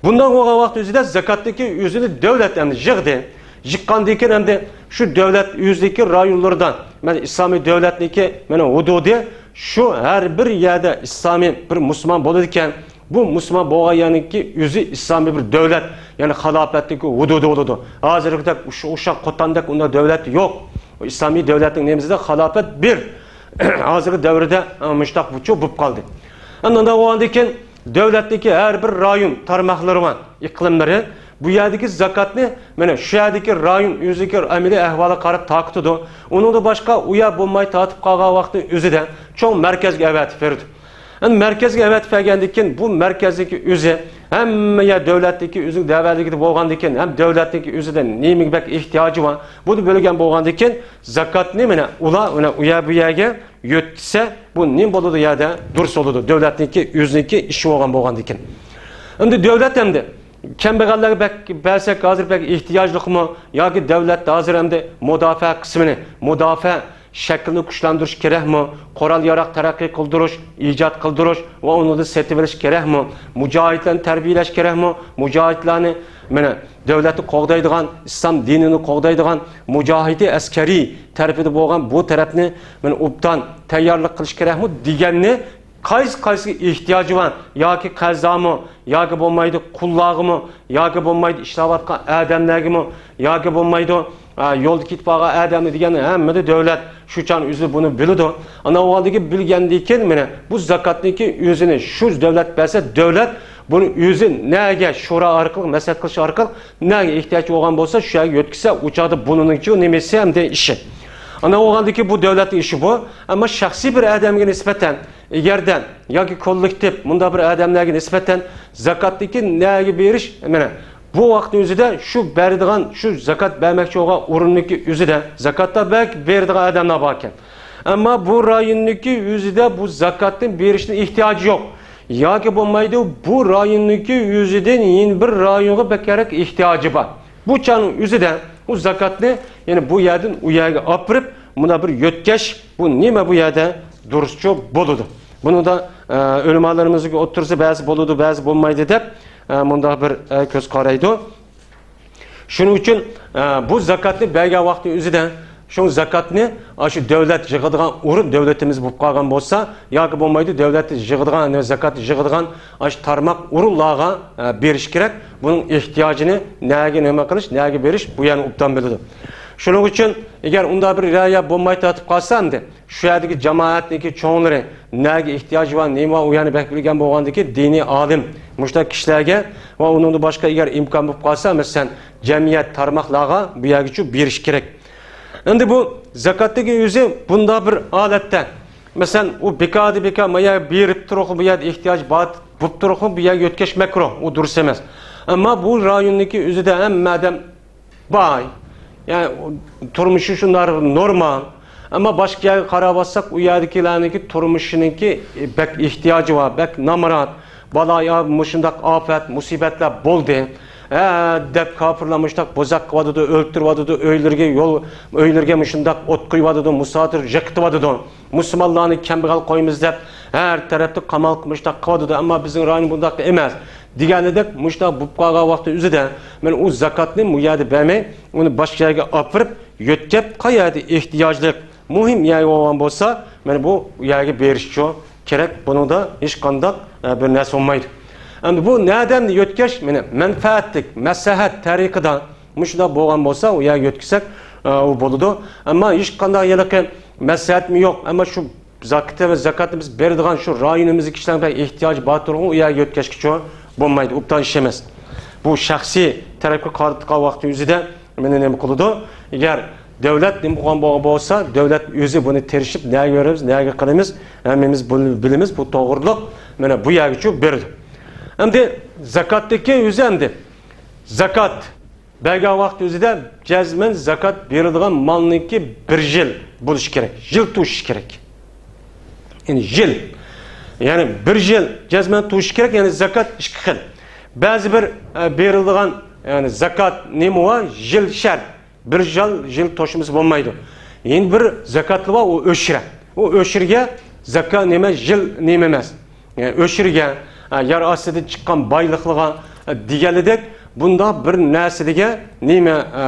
بۇنداق بولغان ۋاقىت ئۆزىدە زاكاتنىڭكى ئۆزىنى دۆلەت ئەمدى يىغدى. يىغقاندىن كېيىن ئەمدى شۇ دۆلەت ئۆزىدىكى رايونلىرىدا، مانا ئىسلامىي دۆلەتنىڭكى مانا ھۇدۇدى شۇ ھەر بىر يەردە ئىسلامىي بىر مۇسۇلمان بولىدىكەن. بۇ مۇسۇلمان بولغان يەرنىڭكى ئۆزى ئىسلامىي بىر دۆلەت، يەنى خىلاپەتنىڭكى ھۇدۇدى بولىدۇ. ھازىرقىدەك ئوشۇ، ئوشۇق قوتاندەك ئۇنداق دۆلەت يوق. ئۇ ئىسلامىي دۆلەتنىڭ نېمىسىدە خىلاپەت بىر. ھازىرقى دەۋردە، ئە، مۇشتاق بۇچۇ بولۇپ قالدى. ئەمدى ئۇنداق بولغاندىن كېيىن دۆلەتنىڭكى ھەر بىر رايون تارماقلىرى بار، ئىقلىملىرى. بۇ يەردىكى زاكاتنى، مانا شۇ يەردىكى رايون ئۆزىدىكى ئەمەلىي ئەھۋالىغا قاراپ تارقىتىدۇ. ئۇنىڭدىن باشقا ئۇ يەر بولماي تارتىپ قالغان ۋاقىتنىڭ ئۆزىدە چوڭ مەركەزگە ئەۋەتىپ بېرىدۇ. ئەمدى مەركەزگە ئەۋەتىپ بەرگەندىن كېيىن، بۇ مەركەزدىكى ئۆزى ھەممە يەر دۆلەتنىڭكى ئۆزىنىڭ دەۋەلىكىدە بولغاندىن كېيىن، ھەم دۆلەتنىڭكى ئۆزىدە نېمىگە بەك ئېھتىياجى بار، بۇنى بىلگەن بولغاندىن كېيىن، زاكاتنى مانا ئۇلار، مانا ئۇ يەر بۇ يەرگە يۆتكىسە، بۇ نېمە بولىدۇ يەردە؟ دۇرۇس بولىدۇ. دۆلەتنىڭكى ئۆزىنىڭكى ئىشى بولغان بولغاندىن كېيىن. ئەمدى دۆلەت ئەمدى كەمبەغەللەرگە بەك بەرسەك، ھازىر بەك ئېھتىياجلىقمۇ؟ ياكى دۆلەت ھازىر ئەمدى مۇداپىئە قىسمىنى، مۇداپىئە شەكلىنى كۈچلەندۈرۈش كېرەكمۇ؟ قورال-ياراغ تەرەققىي قىلدۇرۇش، ئىجاد قىلدۇرۇش ۋە ئۇنىڭدىن سېتىۋېلىش كېرەكمۇ؟ مۇجاھىدلارنى تەربىيەلەش كېرەكمۇ؟ مۇجاھىدلارنى، مانا، دۆلەتنى قوغدايدىغان، ئىسلام دىنىنى قوغدايدىغان مۇجاھىدى ئەسكەرىي تەرىپىدە بولغان بۇ تەرەپنى، مانا، ئوبدان تەييارلىق قىلىش كېرەكمۇ دېگەننى قايسى قايسىغا ئېھتىياجى بار، ياكى قەزامۇ، ياكى بولمايدۇ قۇللارغىمۇ، ياكى بولمايدۇ ئىشلەۋاتقان ئادەملەرگىمۇ، ياكى بولمايدۇ، ئا، يولدا كېتىپ قالغان ئادەمنى دېگەن ھەممىدە دۆلەت شۇ چاغنى ئۆزى بۇنى بىلىدۇ. ئانا ئۇ ھالدىكى بىلگەندىن كېيىن مانا بۇ زاكاتنىكى ئۆزىنى شۇ دۆلەت بەرسە، دۆلەت بۇنى ئۆزى نەگە شورا ئارقىلىق، مەسلىھەت قىلىش ئارقىلىق نەگە ئېھتىياجى بولغان بولسا، شۇ يەرگە يۆتكىسە، ئۇ چاغدا بۇنىڭچۇ نېمىسى ھەمدە ئىشى. ئانا ئۇ ھالدىكى بۇ دۆلەتنىڭ ئىشى بۇ. ئەمما شەخسىي بىر ئادەمگە نىسبەتەن ئەگەردە ياكى كوللېكتىپ مۇنداق بىر ئادەملەرگە نىسبەتەن زاكاتنىكى نەگە بېرىش، مانا بۇ ۋاقىتنىڭ ئۆزىدە شۇ بەرىدىغان، شۇ زاكات بەرمەكچى بولغان ئورۇننىڭكى ئۆزىدە، زاكاتتا بەك بېرىدىغان ئادەملەر باركەن. ئەمما بۇ رايوننىڭكى ئۆزىدە بۇ زاكاتنى بېرىشنىڭ ئېھتىياجى يوق. ياكى بولمايدۇ، بۇ رايوننىڭكى ئۆزىدىن يەنە بىر رايونغا بەكرەك ئېھتىياجى بار. بۇ چاغنىڭ ئۆزىدە ئۇ زاكاتنى يەنە بۇ يەردىن ئۇ يەرگە ئاپىرىپ، مۇنداق بىر يۆتكەش، بۇ نېمە بۇ يەردە دۇرۇسچۇ بولىدۇ. بۇنىڭدا، ئە، ئۆلىمالىرىمىزنىڭ ئوتتۇرىسى بەزى بولىدۇ، بەزى بولمايدۇ دەپ، ئە، مۇنداق بىر، ئە، كۆز قارايدۇ. شۇنىڭ ئۈچۈن، ئە، بۇ زاكاتنى بەرگەن ۋاقتى ئۆزىدە شۇ زاكاتنى ئاشۇ دۆلەت يىغىدىغان ئورۇن، دۆلىتىمىز بولۇپ قالغان بولسا، ياكى بولمايدۇ، دۆلەت يىغىدىغان، زاكات يىغىدىغان ئاشۇ تارماق ئورۇنلارغا، ئە، بېرىش كېرەك. بۇنىڭ ئېھتىياجىنى نەگە نېمە قىلىش، نەگە بېرىش، بۇ يەرنى ئوبدان بىلىدۇ. شۇنىڭ ئۈچۈن ئەگەر ئۇنداق بىر رىئايە بولماي تارتىپ قالسا، ئەمدى شۇ يەردىكى جامائەتنىڭكى چوڭلىرى نەگە ئېھتىياجى بار، نېمە بار، ئۇ يەرنى بەك بىلگەن بولغاندىكى دىنىي ئالىم مۇشۇنداق كىشىلەرگە ۋە ئۇنىڭدىن باشقا ئەگەر ئىمكان بولۇپ قالسا، مەسىلەن، جەمئىيەت تارماقلارغا بۇ يەرگىچۇ بېرىش كېرەك. ئەمدى بۇ زاكاتتىكى ئۆزى بۇنداق بىر ھالەتتە، مەسىلەن، ئۇ بىكاردىن بىكار ما يەرگە بېرىپ تۇرۇقلا، بۇ يەردە ئېھتىياج بار بولۇپ تۇرۇقلا بۇ يەرگە يۆتكەش مەكرۇھ، ئۇ دۇرۇس ئەمەس. ئەمما بۇ رايوندىكى ئۆزىدە ھەممە ئادەم باي. يەنى تۇرمۇشى شۇنداق نورمال. ئەمما باشقا يەرگە قاراۋاتساق، ئۇ يەردىكىلەرنىڭكى تۇرمۇشىنىڭكى بەك ئېھتىياجى بار، بەك نامرات. بالا يا مۇشۇنداق ئاپەت، مۇسىبەتلەر بولدى، ھە، دەپ كاپىرلار مۇشۇنداق بوزەك قىلىۋاتىدۇ، ئۆلتۈرۈۋاتىدۇ، ئۆيلىرىگە يول، ئۆيلىرىگە مۇشۇنداق ئوت قويۇۋاتىدۇ، مۇسادىر يىقىتىۋاتىدۇ. مۇسۇلمانلارنى كەمبەغەل قويىمىز دەپ، ھەر تەرەپتە قامال مۇشۇنداق قىلىۋاتىدۇ، ئەمما بىزنىڭ رايون بۇنداق ئەمەس، دېگەنىدەك مۇشۇنداق بولۇپ قالغان ۋاقتى ئۆزىدە، مەن ئۇ زاكاتنى بۇ يەردە بەرمەي، ئۇنى باشقا يەرگە ئاپىرىپ، يۆتكەپ، قايەردە ئېھتىياجلىق، مۇھىم يەر بولغان بولسا، مەن بۇ يەرگە بېرىشچۇ كېرەك، بۇنىڭدا ھېچقانداق، ئە، بىر نەرسە بولمايدۇ. ئەمدى بۇ نەدە يۆتكەش، مېنى مەنپەئەتلىك، مەسلىھەت تەرىقىدە مۇشۇنداق بولغان بولسا، ئۇ يەرگە يۆتكىسەك، ئە، ئۇ بولىدۇ. ئەمما ھېچقانداق ھېلىقى مەسلىھەتمۇ يوق. ئەمما شۇ زاكىتى ۋە زاكاتنى بىز بېرىدىغان شۇ رايونىمىزدىكى كىشىلەرنىڭ بەك ئېھتىياجى بار تۇرغۇن، ئۇ يەرگە يۆتكەشكىچۇ بولمايدۇ. ئوبدان ئىش ئەمەس. بۇ شەخسىي تەرەپكە قارىتىلغان ۋاقتى ئۆزىدە مېنى نېمە قىلىدۇ؟ ئەگەر دۆلەت نېمە قىلغان بولغان بولسا، دۆلەت ئۆزى بۇنى تىرىشىپ، نەگە بېرىمىز، نەگە قىلىمىز، ھەممىمىز بۇنى بىلىمىز، بۇ توغرىلىق، مانا بۇ يەرگىچۇ بېرىدۇ. ئەمدى زاكاتتىكى ئۆزى ئەمدى زاكات بەرگەن ۋاقىت ئۆزىدە جەزمەن زاكات بېرىدىغان مالنىڭكى بىر يىل بولۇشى كېرەك، يىل توشۇشى كېرەك. يەنى يىل، يەنى بىر يىل جەزمەن توشۇشى كېرەك، يەنى زاكات ئىككى خىل. بەزى بىر، ئە، بېرىلىدىغان، يەنى زاكات نېمە بار؟ يىل شەرت. بىر يىل، يىل توشمىسا بولمايدۇ. يەنە بىر زاكاتلار بار، ئۇ ئۆشرە. ئۇ ئۆشرىگە زاكا نېمە، يىل نېمە ئەمەس. ئە، ئۆشرىگە، ئە، يەر ئاستىدىن چىققان بايلىقلىرىغا، ئە، دېگەنلىدەك، بۇنداق بىر نەرسىلىگە نېمە، ئە،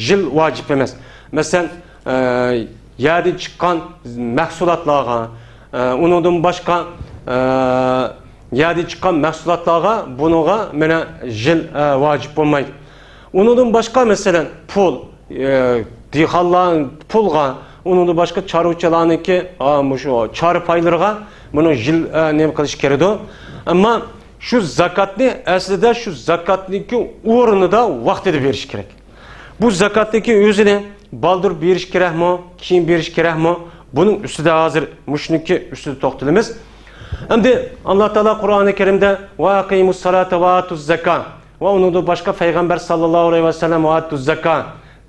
يىل ۋاجىپ ئەمەس. مەسىلەن، ئە، يەردىن چىققان مەھسۇلاتلارغا، ئە، ئۇنىڭدىن باشقا، ئە، يەردىن چىققان مەھسۇلاتلارغا بۇنىڭغا مانا يىل، ئە، ۋاجىپ بولمايدۇ. ئۇنىڭدىن باشقا، مەسىلەن، پۇل، ئە، دېھقانلار پۇلغا، ئۇنىڭدىن باشقا چارۋىچىلارنىڭكى، ئا، مۇشۇ چارپايلىرىغا بۇنىڭ يىل، ئە، نېمە قىلىش كېرىدۇ. ئەمما شۇ زاكاتنى ئەسلىدە شۇ زاكاتنىڭكى ئورنىدا ۋاقتىدا بېرىش كېرەك. بۇ زاكاتنىڭكى ئۆزىنى بالدۇر بېرىش كېرەكمۇ، كېيىن بېرىش كېرەكمۇ؟ بۇنىڭ ئۈستىدە ھازىر مۇشۇنىڭكى ئۈستىدە توختىلىمىز. ئەمدى ئاللا تائالا قۇرئانى كەرىمدە «ۋە ئەقىمۇسسالاتا ۋە ئاتۇززاكا» ۋە ئۇنىڭدىن باشقا پەيغەمبەر ساللاللاھۇ ئەلەيھى ۋەسەللەم «ۋە ئاتۇززاكا»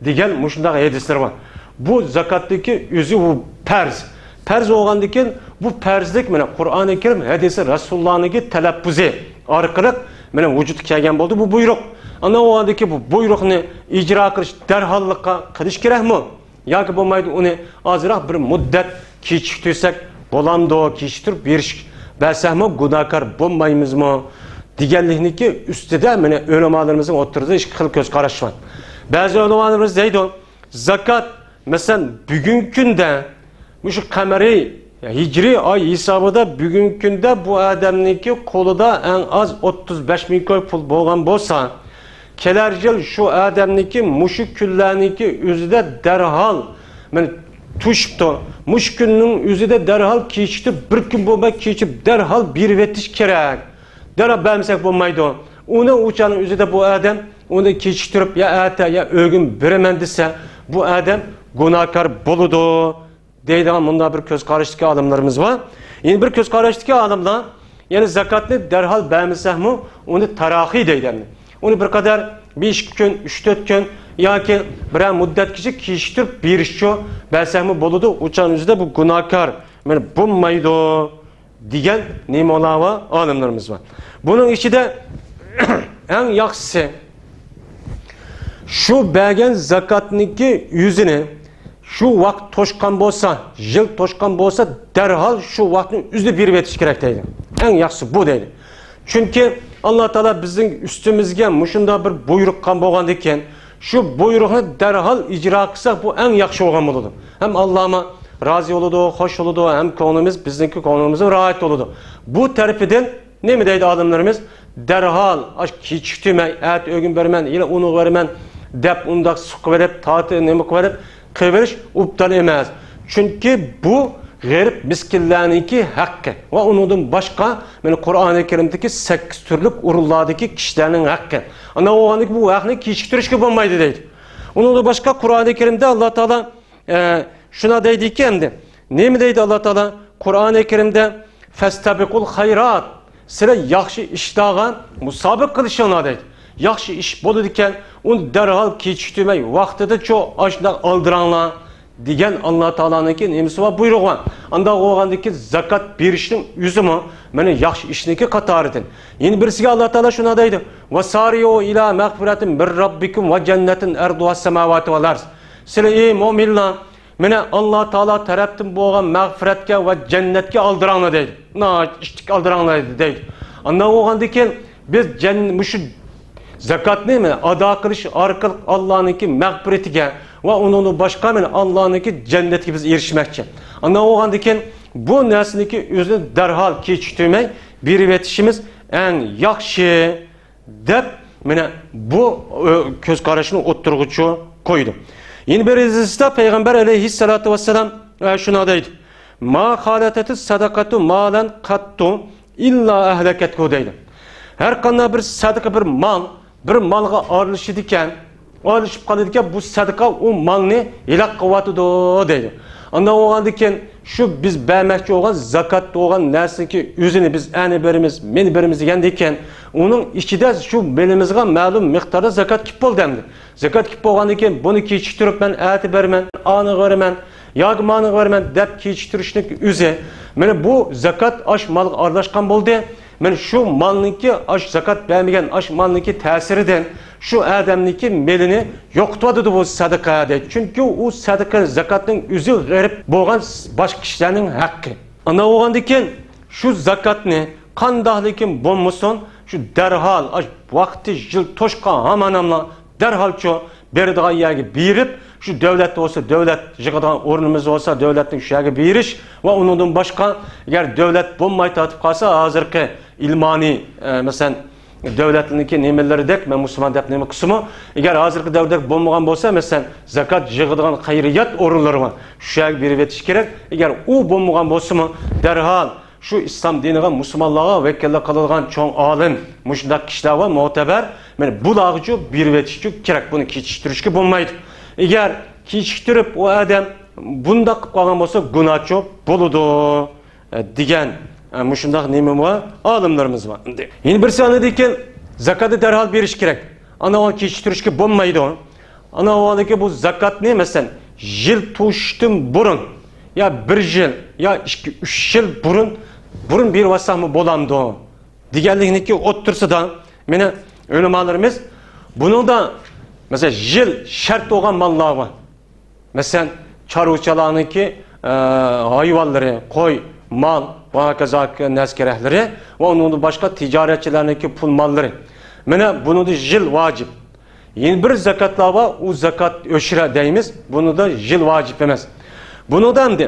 دېگەن مۇشۇنداق ھەدىسلەر بار. بۇ زاكاتتىكى ئۆزى بۇ پەرز. پەرز بولغاندىن كېيىن بۇ پەرزلىك مانا قۇرئانى كەرىم ھەدىسى رەسۇلۇللانىڭكى تەلەپپۇزى ئارقىلىق مانا ۋۇجۇدقا كەلگەن بولدى بۇ بۇيرۇق. ئانا ئۇ ھالدىكى بۇ بۇيرۇقنى ئىجرا قىلىش دەرھاللىققا قىلىش كېرەكمۇ؟ ياكى بولمايدۇ ئۇنى ئازراق بىر مۇددەت كېچىكتۈرسەك بولامدۇ؟ كېچىكتۈرۈپ بېرىش، بەرسەكمۇ گۇناھكار بولمايمىزمۇ؟ دېگەنلىكنىڭكى ئۈستىدە مانا ئۆلىمالىرىمىزنىڭ ئوتتۇرىدا ئىككى خىل كۆز قاراش بار. بەزى ئۆلىمالىرىمىز دەيدۇ، زاكات، مەسىلەن، بۈگۈنكى كۈندە مۇشۇ قەمەرىي، ھىجرىي ئاي ھېسابىدا بۈگۈنكى كۈندە بۇ ئادەمنىڭكى قولىدا ئەڭ ئاز ئوتتۇز بەش مىڭ كوي پۇل بولغان بولسا، كېلەر يىل شۇ ئادەمنىڭكى مۇشۇ كۈنلەرنىڭكى ئۆزىدە دەرھال، مانا، توشۇپتۇ. مۇشۇ كۈننىڭ ئۆزىدە دەرھال كېچىكتۈرۈپ، بىر كۈن بولماي كېچىكتۈرۈپ، دەرھال بېرىۋېتىش كېرەك. دەرھال بەرمىسەك بولمايدۇ. ئۇنى ئۇ چاغنىڭ ئۆزىدە بۇ ئادەم ئۇنى كېچىكتۈرۈپ، يا ئەتە، يا ئۆگۈن بېرىمەن دېسە، بۇ ئادەم گۇناھكار بولىدۇ. دەيدىغان مۇنداق بىر كۆز قاراشتىكى ئالىملىرىمىز بار. يەنە بىر كۆز قاراشتىكى ئالىملار، يەنى زاكاتنى دەرھال بەرمىسەكمۇ، ئۇنى تاراخىي دەيدۇ ئەمدى. ئۇنى بىر قەدەر بىر ئىككى كۈن، ئۈچ تۆت كۈن ياكى بىرەر مۇددەتكىچە كېچىكتۈرۈپ بېرىشچۇ، بەرسەكمۇ بولىدۇ، ئۇ چاغنىڭ ئۆزىدە بۇ گۇناھكار، مانا، بولمايدۇ دېگەن نېمىلار بار، ئالىملىرىمىز بار. بۇنىڭ ئىچىدە ئەڭ ياخشىسى، شۇ بەرگەن زاكاتنىڭكى يۈزىنى شۇ ۋاقىت توشقان بولسا، يىل توشقان بولسا، دەرھال شۇ ۋاقىتنىڭ ئۆزىدە بېرىۋېتىش كېرەك دەيدۇ. ئەڭ ياخشىسى بۇ دەيدۇ. چۈنكى ئاللا تائالا بىزنىڭ ئۈستىمىزگە مۇشۇنداق بىر بۇيرۇق قىلغان بولغاندىكىن، شۇ بۇيرۇقنى دەرھال ئىجرا قىلساق، بۇ ئەڭ ياخشى بولغان بولىدۇ. ھەم ئاللامۇ رازى بولىدۇ، خوش بولىدۇ، ھەم كۆڭلىمىز، بىزنىڭكى كۆڭلىمىزمۇ راھەت بولىدۇ. بۇ تەرىپىدىن نېمە دەيدۇ ئالىملىرىمىز؟ دەرھال، ئاش كېچىكتۈرمەي، ئەتە ئۆگۈن بېرىمەن، يەنە ئۇنىغا بېرىمەن دەپ، ئۇنداق سۇقۇۋېلىپ، تارتىپ، نېمە قىلىۋېلىپ قىلىۋېرىش ئوبدان ئەمەس. چۈنكى بۇ غېرىب مىسكىنلەرنىڭكى ھەققى ۋە ئۇنىڭدىن باشقا، مانا، قۇرئانى كەرىمدىكى سەككىز تۈرلۈك ئورۇنلاردىكى كىشىلەرنىڭ ھەققى. ئانداق بولغاندىكىن بۇ ھەقنى كېچىكتۈرۈشكە بولمايدۇ دەيدۇ. ئۇنىڭدىن باشقا قۇرئانى كەرىمدە ئاللا تائالا ئە، شۇنداق دەيدىكى ئەمدى. نېمە دەيدۇ ئاللا تائالا؟ قۇرئانى كەرىمدە، «فەستەبىقۇل خەيرات»، سىلەر ياخشى ئىشلارغا مۇسابىقە قىلىشىڭلار دەيدۇ. ياخشى ئىش بولىدىكەن، ئۇنى دەرھال كېچىكتۈرمەي، ۋاقتىدىچۇ ئاشۇنداق ئالدىراڭلار دېگەن ئاللا تائالانىڭكى نېمىسى بار؟ بۇيرۇقى بار. ئانداق بولغاندىكىن زاكات بېرىشنىڭ ئۆزىمۇ مانا ياخشى ئىشنىڭكى قاتارىدىن. يەنە بىرسىگە ئاللا تائالا شۇنداق دەيدۇ، «ۋەسارىئۇ ئىلا مەغفىرەتىن مىن رەببىكۇم ۋە جەننەتىن ئەرزۇھەس سەماۋاتۇ ۋەل ئەرز.» سىلەر، ئەي مۆمىنلەر، مانا، ئاللا تائالا تەرەپتىن بولغان مەغپىرەتكە ۋە جەننەتكە ئالدىراڭلار دەيدۇ. ناھايىتى ئىتتىك ئالدىراڭلار دەيدۇ. ئانداق بولغاندىكىن، بىز جەن-، مۇشۇ زاكاتنى، مانا، ئادا قىلىش ئارقىلىق ئاللانىڭكى مەغپىرىتىگە ۋە ئۇنىڭدىن باشقا، مانا، ئاللانىڭكى جەننەتكە بىز ئېرىشمەكچى. ئانداق بولغاندىكىن، بۇ نەرسىنىڭكى ئۆزىنى دەرھال كېچىكتۈرمەي بېرىۋېتىشىمىز ئەڭ ياخشى. دەپ، مانا بۇ، ئۆ، كۆز قاراشنى ئوتتۇرىغا چو-، قويىدۇ. يەنە بىر ھەدىستە پەيغەمبەر ئەلەيھىسسالاتۇ ۋەسسالام، ئە، شۇنداق دەيدۇ، «ما خالەتەتىس سەدەقەتۇ مالەن قەتتۇ ئىللا ئەھلەكەتھۇ» دەيدۇ. ھەر قانداق بىر سەدىقە، بىر مال، بىر مالغا ئارىلىشىدىكەن، ئارىلىشىپ قالىدىكەن، بۇ سەدىقە ئۇ مالنى ھېلاك قىلىۋاتىدۇ دەيدۇ. ئانداق بولغاندىكىن، شۇ بىز بەرمەكچى بولغان زاكات بولغان نەرسىنىڭكى ئۆزىنى بىز ئەنە بېرىمىز، مېنى بېرىمىز دېگەندىكىن، ئۇنىڭ ئىچىدە شۇ مېلىمىزغا مەلۇم مىقداردا زاكات كېلىپ بولدى ئەمدى. زاكات كېلىپ بولغاندىن كېيىن، بۇنى كېچىكتۈرۈپ، مەن ئەتە بېرىمەن، ئانىغا بېرىمەن ياكى مانىغا بېرىمەن دەپ كېچىكتۈرۈشنىڭ ئۆزى، مانا بۇ زاكات ئاش مالغا ئارىلاشقان بولدى. مانا شۇ مالنىڭكى ئاش زاكات بەرمىگەن ئاش مالنىڭكى تەسىرىدىن شۇ ئادەمنىڭكى مېلىنى يوقىتىۋاتىدۇ بۇ سەدىقە دەيدۇ. چۈنكى ئۇ سەدىقە زاكاتنىڭ ئۆزى غېرىب بولغان باشقا كىشىلەرنىڭ ھەققى. ئانداق بولغاندىكىن شۇ زاكاتنى قانداقلىكىن بولمىسۇن، شۇ دەرھال، ئاش ۋاقتى يىل توشقان ھاماناملا دەرھالچۇ بېرىدىغان يەرگە بېرىپ، شۇ دۆلەت بولسا، دۆلەت يىغىدىغان ئورنىمىز بولسا، دۆلەتنىڭ شۇ يەرگە بېرىش ۋە ئۇنىڭدىن باشقا، ئەگەر دۆلەت بولماي تارتىپ قالسا، ھازىرقى ئىلمانىي، ئە، مەسىلەن، دۆلەتنىڭكى نېمىلىرىدەك، مەن مۇسۇلمان دەپ نېمە قىلسىمۇ، ئەگەر ھازىرقى دەۋردەك بولمىغان بولسا، مەسىلەن، زاكات يىغىدىغان خەيرىيەت ئورۇنلىرى بار، شۇ يەرگە بېرىۋېتىش كېرەك. ئەگەر ئۇ بولمىغان بولسىمۇ، دەرھال شۇ ئىسلام دىنىغا، مۇسۇلمانلارغا ۋەكىللىك قىلىدىغان چوڭ ئالىم، مۇشۇنداق كىشىلەر ۋە مۆتەبەر، مانا بۇلارغىچۇ بېرىۋېتىشچۇ كېرەك، بۇنى كېچىكتۈرۈشكە بولمايدۇ. ئەگەر كېچىكتۈرۈپ ئۇ ئادەم بۇنداق قىلىپ قالغان بولسا، گۇناھچۇ بولىدۇ، ئە، دېگەن، ئە، مۇشۇنداق نېمە بار؟ ئالىملىرىمىز بار. يەنە بىرسى ئاندىن كېيىن زاكاتنى دەرھال بېرىش كېرەك. ئانا ئۇنى كېچىكتۈرۈشكە بولمايدۇ. ئانا ئۇنىڭكى بۇ زاكاتنى، مەسىلەن، يىل توشۇشتىن بۇرۇن يا بىر يىل يا ئىككى، ئۈچ يىل بۇرۇن، بۇرۇن بېرىۋاتساقمۇ بولامدۇ دېگەنلىكنىڭكى ئوتتۇرىسىدا، مانا، ئۆلىمالىرىمىز بۇنىڭدا، مەسىلەن، يىل شەرت بولغان ماللار بار. مەسىلەن، چارۋىچىلارنىڭكى، ئە، ھايۋانلىرى، قوي، مال ۋە ھاكازا نەرسە-كېرەكلىرى ۋە ئۇنىڭدىن باشقا تىجارەتچىلەرنىڭكى پۇل ماللىرى. مانا بۇنىڭدا يىل ۋاجىپ. يەنە بىر زاكاتلار بار، ئۇ زاكات ئۆشرە دەيمىز، بۇنىڭدا يىل ۋاجىپ ئەمەس. بۇنىڭدا ئەمدى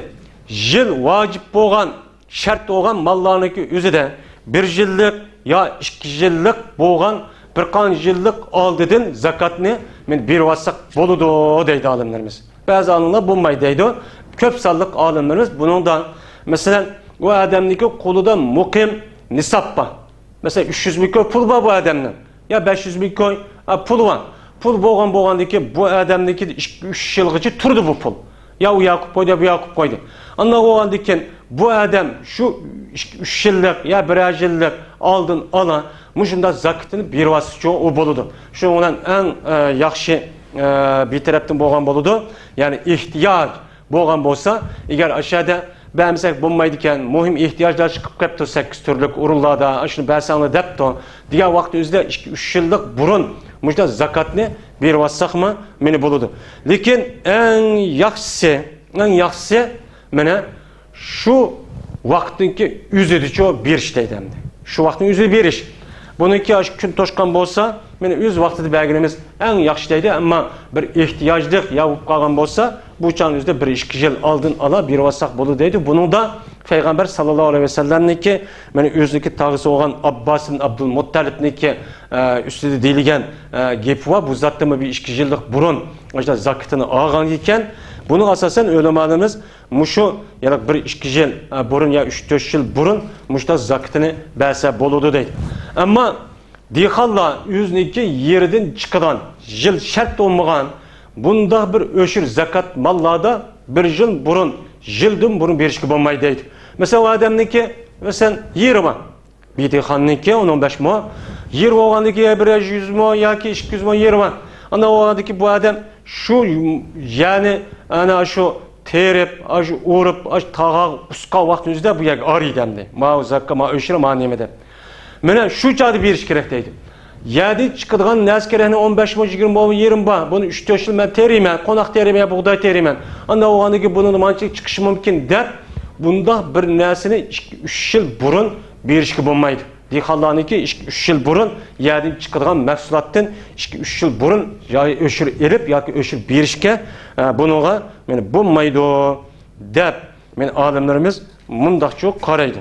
يىل ۋاجىپ بولغان، شەرت بولغان ماللارنىڭكى ئۆزىدە بىر يىللىق يا ئىككى يىللىق بولغان، بىر قانچە يىللىق ئالدىدىن زاكاتنى مەن بېرىۋاتساق بولىدۇ دەيدۇ ئالىملىرىمىز. بەزى ئالىملار بولمايدۇ دەيدۇ. كۆپ سانلىق ئالىملىرىمىز بۇنىڭدا، مەسىلەن، ئۇ ئادەمنىڭكى قولىدا مۇقىم نىساب بار. مەسىلەن، ئۈچ يۈز مىڭ كوي پۇل بار بۇ ئادەمنىڭ. يا بەش يۈز مىڭ كوي، ئا، پۇل بار. پۇل بولغان، بولغاندىكى بۇ ئادەمنىڭكى ئىككى، ئۈچ يىلغىچە تۇردى بۇ پۇل. يا ئۇ ياقۇپ قويدى، يا بۇ ياقۇپ قويدى. ئانداق بولغاندىكىن بۇ ئادەم شۇ ئۈچ يىللىق يا بىرەر يىللىق ئالدىن ئالا مۇشۇنداق زاكىتىنى بېرىۋاتسىچۇ ئۇ بولىدۇ. شۇنىڭ بىلەن ئەڭ، ئە، ياخشى، ئە، بىر تەرەپتىن بولغان بولىدۇ. يەنى ئېھتىياج بولغان بولسا، ئەگەر ئاشۇ يەردە بەرمىسەك بولمايدىكەن، مۇھىم ئېھتىياجلار چىقىپ قېپتۇ سەككىز تۈرلۈك ئورۇنلاردا، ئاشۇنى بەرسەڭلار دەپتۇ دېگەن ۋاقىت ئۆزىدە ئىككى، ئۈچ يىللىق بۇرۇن مۇشۇنداق زاكاتنى بېرىۋاتساقمۇ مېنى بولىدۇ. لېكىن ئەڭ ياخشىسى، ئەڭ ياخشىسى مانا شۇ ۋاقىتنىڭكى ئۆزىدىچۇ بېرىش دەيدۇ ئەمدى. شۇ ۋاقىتنىڭ ئۆزىدە بېرىش. بۇنىڭكى ئاشۇ كۈن توشقان بولسا، مانا ئۆز ۋاقتىدا بەرگىنىمىز ئەڭ ياخشى دەيدۇ. ئەمما بىر ئېھتىياجلىق يا بولۇپ قالغان بولسا، بۇ چاغنىڭ ئۆزىدە بىر ئىككى يىل ئالدىن ئالا بېرىۋاتساق بولىدۇ دەيدۇ. بۇنىڭدا پەيغەمبەر ساللاللاھۇ ئەلەيھى ۋەسەللەمنىڭكى، مانا ئۆزىنىڭكى تاغىسى بولغان ئابباس ئىبن ئابدۇل مۇتتەلىپنىڭكى، ئە، ئۈستىدە دېيىلگەن، ئە، گېپى بار. بۇ زاتتىمۇ بىر ئىككى يىللىق بۇرۇن ئاشۇ زاكىتىنى ئالغان ئىكەن. بۇنىڭغا ئاساسەن ئۆلىمالىرىمىز مۇشۇ، يەنى بىر ئىككى يىل، ئە، بۇرۇن يا ئۈچ تۆت يىل بۇرۇن مۇشۇنداق زاكىتىنى بەرسە بولىدۇ دەيدۇ. ئەمما دېھقانلار ئۆزىنىڭكى يېرىدىن چىقىدىغان، يىل شەرت بولمىغان بۇنداق بىر ئۆشۈر زاكات ماللاردا بىر يىل بۇرۇن، يىلدىن بۇرۇن بېرىشكە بولمايدۇ دەيدۇ. مەسىلەن، ئۇ ئادەمنىڭكى، مەسىلەن، يېرى بار. بىر دېھقاننىڭكى ئون، ئون بەش مو يېرى بولغاندىكى، يا بىر يۈز مو ياكى ئىككى يۈز مو يېرى بار. ئانداق بولغاندىكى بۇ ئادەم شۇ يەرنى ئانا شۇ تېرىپ، ئاشۇ ئورۇپ، ئاشۇ تاغاغ ئۇسقا ۋاقىتنىڭ ئۆزىدە بۇ يەرگە ئارىيدۇ ئەمدى. ماۋۇ زاكا، ماۋۇ ئۆشۈر، ماۋۇ نېمە دەپ. مانا شۇ چاغدا بېرىش كېرەك دەيدۇ. يەردىن چىقىدىغان نەرسە كېرەكنى ئون بەش مو، يىگىرمە مو يېرىم بار. بۇنى ئۈچ تۆت يىل مەن تېرىيمەن، قوناق تېرىيمەن، بۇغداي تېرىيمەن. ئانداق بولغاندىن كېيىن بۇنىڭدا مانچىلىك چىقىشى مۇمكىن دەپ، بۇنداق بىر نەرسىنى ئىككى، ئۈچ يىل بۇرۇن بېرىشكە بولمايدۇ. دېھقانلارنىڭكى ئىككى، ئۈچ يىل بۇرۇن يەردىن چىقىدىغان مەھسۇلاتتىن ئىككى، ئۈچ يىل بۇرۇن يا ئۆشۈر ئېلىپ ياكى ئۆشۈر بېرىشكە، ئە، بۇنىڭغا، يەنى، بولمايدۇ دەپ، يەنى، ئالىملىرىمىز مۇنداقچۇ قارايدۇ.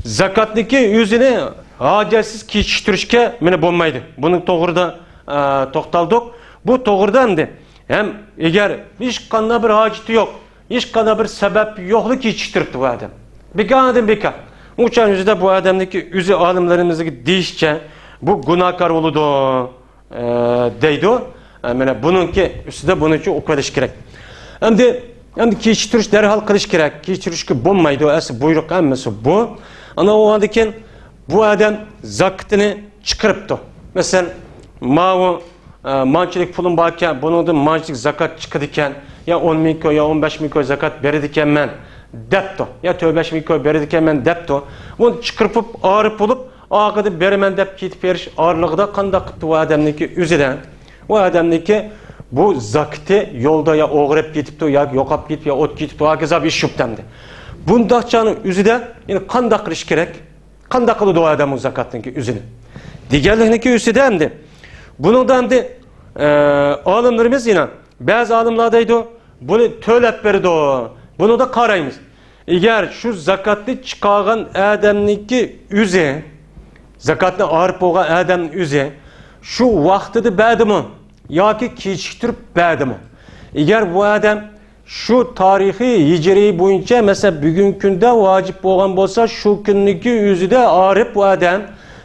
زاكاتنىڭكى ئۆزىنى ھاجەتسىز كېچىكتۈرۈشكە، مانا، بولمايدۇ. بۇنىڭ توغرىدا، ئە، توختالدۇق. بۇ توغرىدا ئەمدى ھەم ئەگەر ھېچقانداق بىر ھاجىتى يوق، ھېچقانداق بىر سەۋەب يوقلا كېچىكتۈرۈپتۇ بۇ ئادەم. بىكاردىن بىكار. ئۇ چاغ ئۆزىدە بۇ ئادەمنىڭكى ئۆزى ئالىملىرىمىزنىڭ دېيىشىچە، بۇ گۇناھكار بولىدۇ، ئە، دەيدۇ. ئە، مانا بۇنىڭكى ئۈستىدە بۇنىڭچە ئوقۇۋېلىش كېرەك. ئەمدى، ئەمدى كېچىكتۈرۈش دەرھال قىلىش كېرەك. كېچىكتۈرۈشكە بولمايدۇ، ئەسلى بۇيرۇق ھەممىسى بۇ. ئانا بولغاندىن كېيىن بۇ ئادەم زاكىتىنى چىقىرىپتۇ. مەسىلەن، ماۋۇ ئە، مانچىلىك پۇلۇم باركەن، بۇنىڭدىن مانچىلىك زاكات چىقىدىكەن، يا ئون مىڭ كوي، يا ئون بەش مىڭ كوي زاكات بېرىدىكەنمەن، دەپتۇ، يا تۆت بەش مىڭ كوي بېرىدىكەنمەن، دەپتۇ. بۇنى چىقىرىپ، ئارىپ بولۇپ، ئارقىدىن بېرىمەن دەپ كېتىپ بېرىش ئارىلىقىدا قانداق قىپتۇ ئۇ ئادەمنىڭكى ئۆزىدە؟ ئۇ ئادەمنىڭكى بۇ زاكىتى يولدا يا ئوغرىپ كېتىپتۇ، يا يوقاپ كېتىپتۇ، يا ئوت كېتىپتۇ، ھاكازا بىر ئىش يوق ئەمدى. بۇنداق چاغنىڭ ئۆزىدە يەنە قانداق قىلىش كېرەك؟ قانداق قىلىدۇ ئۇ ئادەم ئۇ زاكاتنىڭكى ئۆزىنى؟ دېگەنلىكنىڭكى ئۆزىدە ئەمدى. بۇنىڭدا ئەمدى، ئە، ئالىملىرىمىز يەنە، بەزى ئالىملار دەيدۇ، بۇنى تۆلەپ بېرىدۇ. بۇنىڭدا قارايمىز. ئەگەر شۇ زاكاتنى چىقارغان ئادەمنىڭكى ئۆزى، زاكاتنى ئارىپ بولغان ئادەمنىڭ ئۆزى شۇ ۋاقتىدا بەردىمۇ ياكى كېچىكتۈرۈپ بەردىمۇ؟ ئەگەر بۇ ئادەم شۇ تارىخىي ھىجرىي بويىچە، مەسىلەن، بۈگۈنكى كۈندە ۋاجىپ بولغان بولسا، شۇ كۈننىڭكى ئۆزىدە ئارىپ بۇ ئادەم،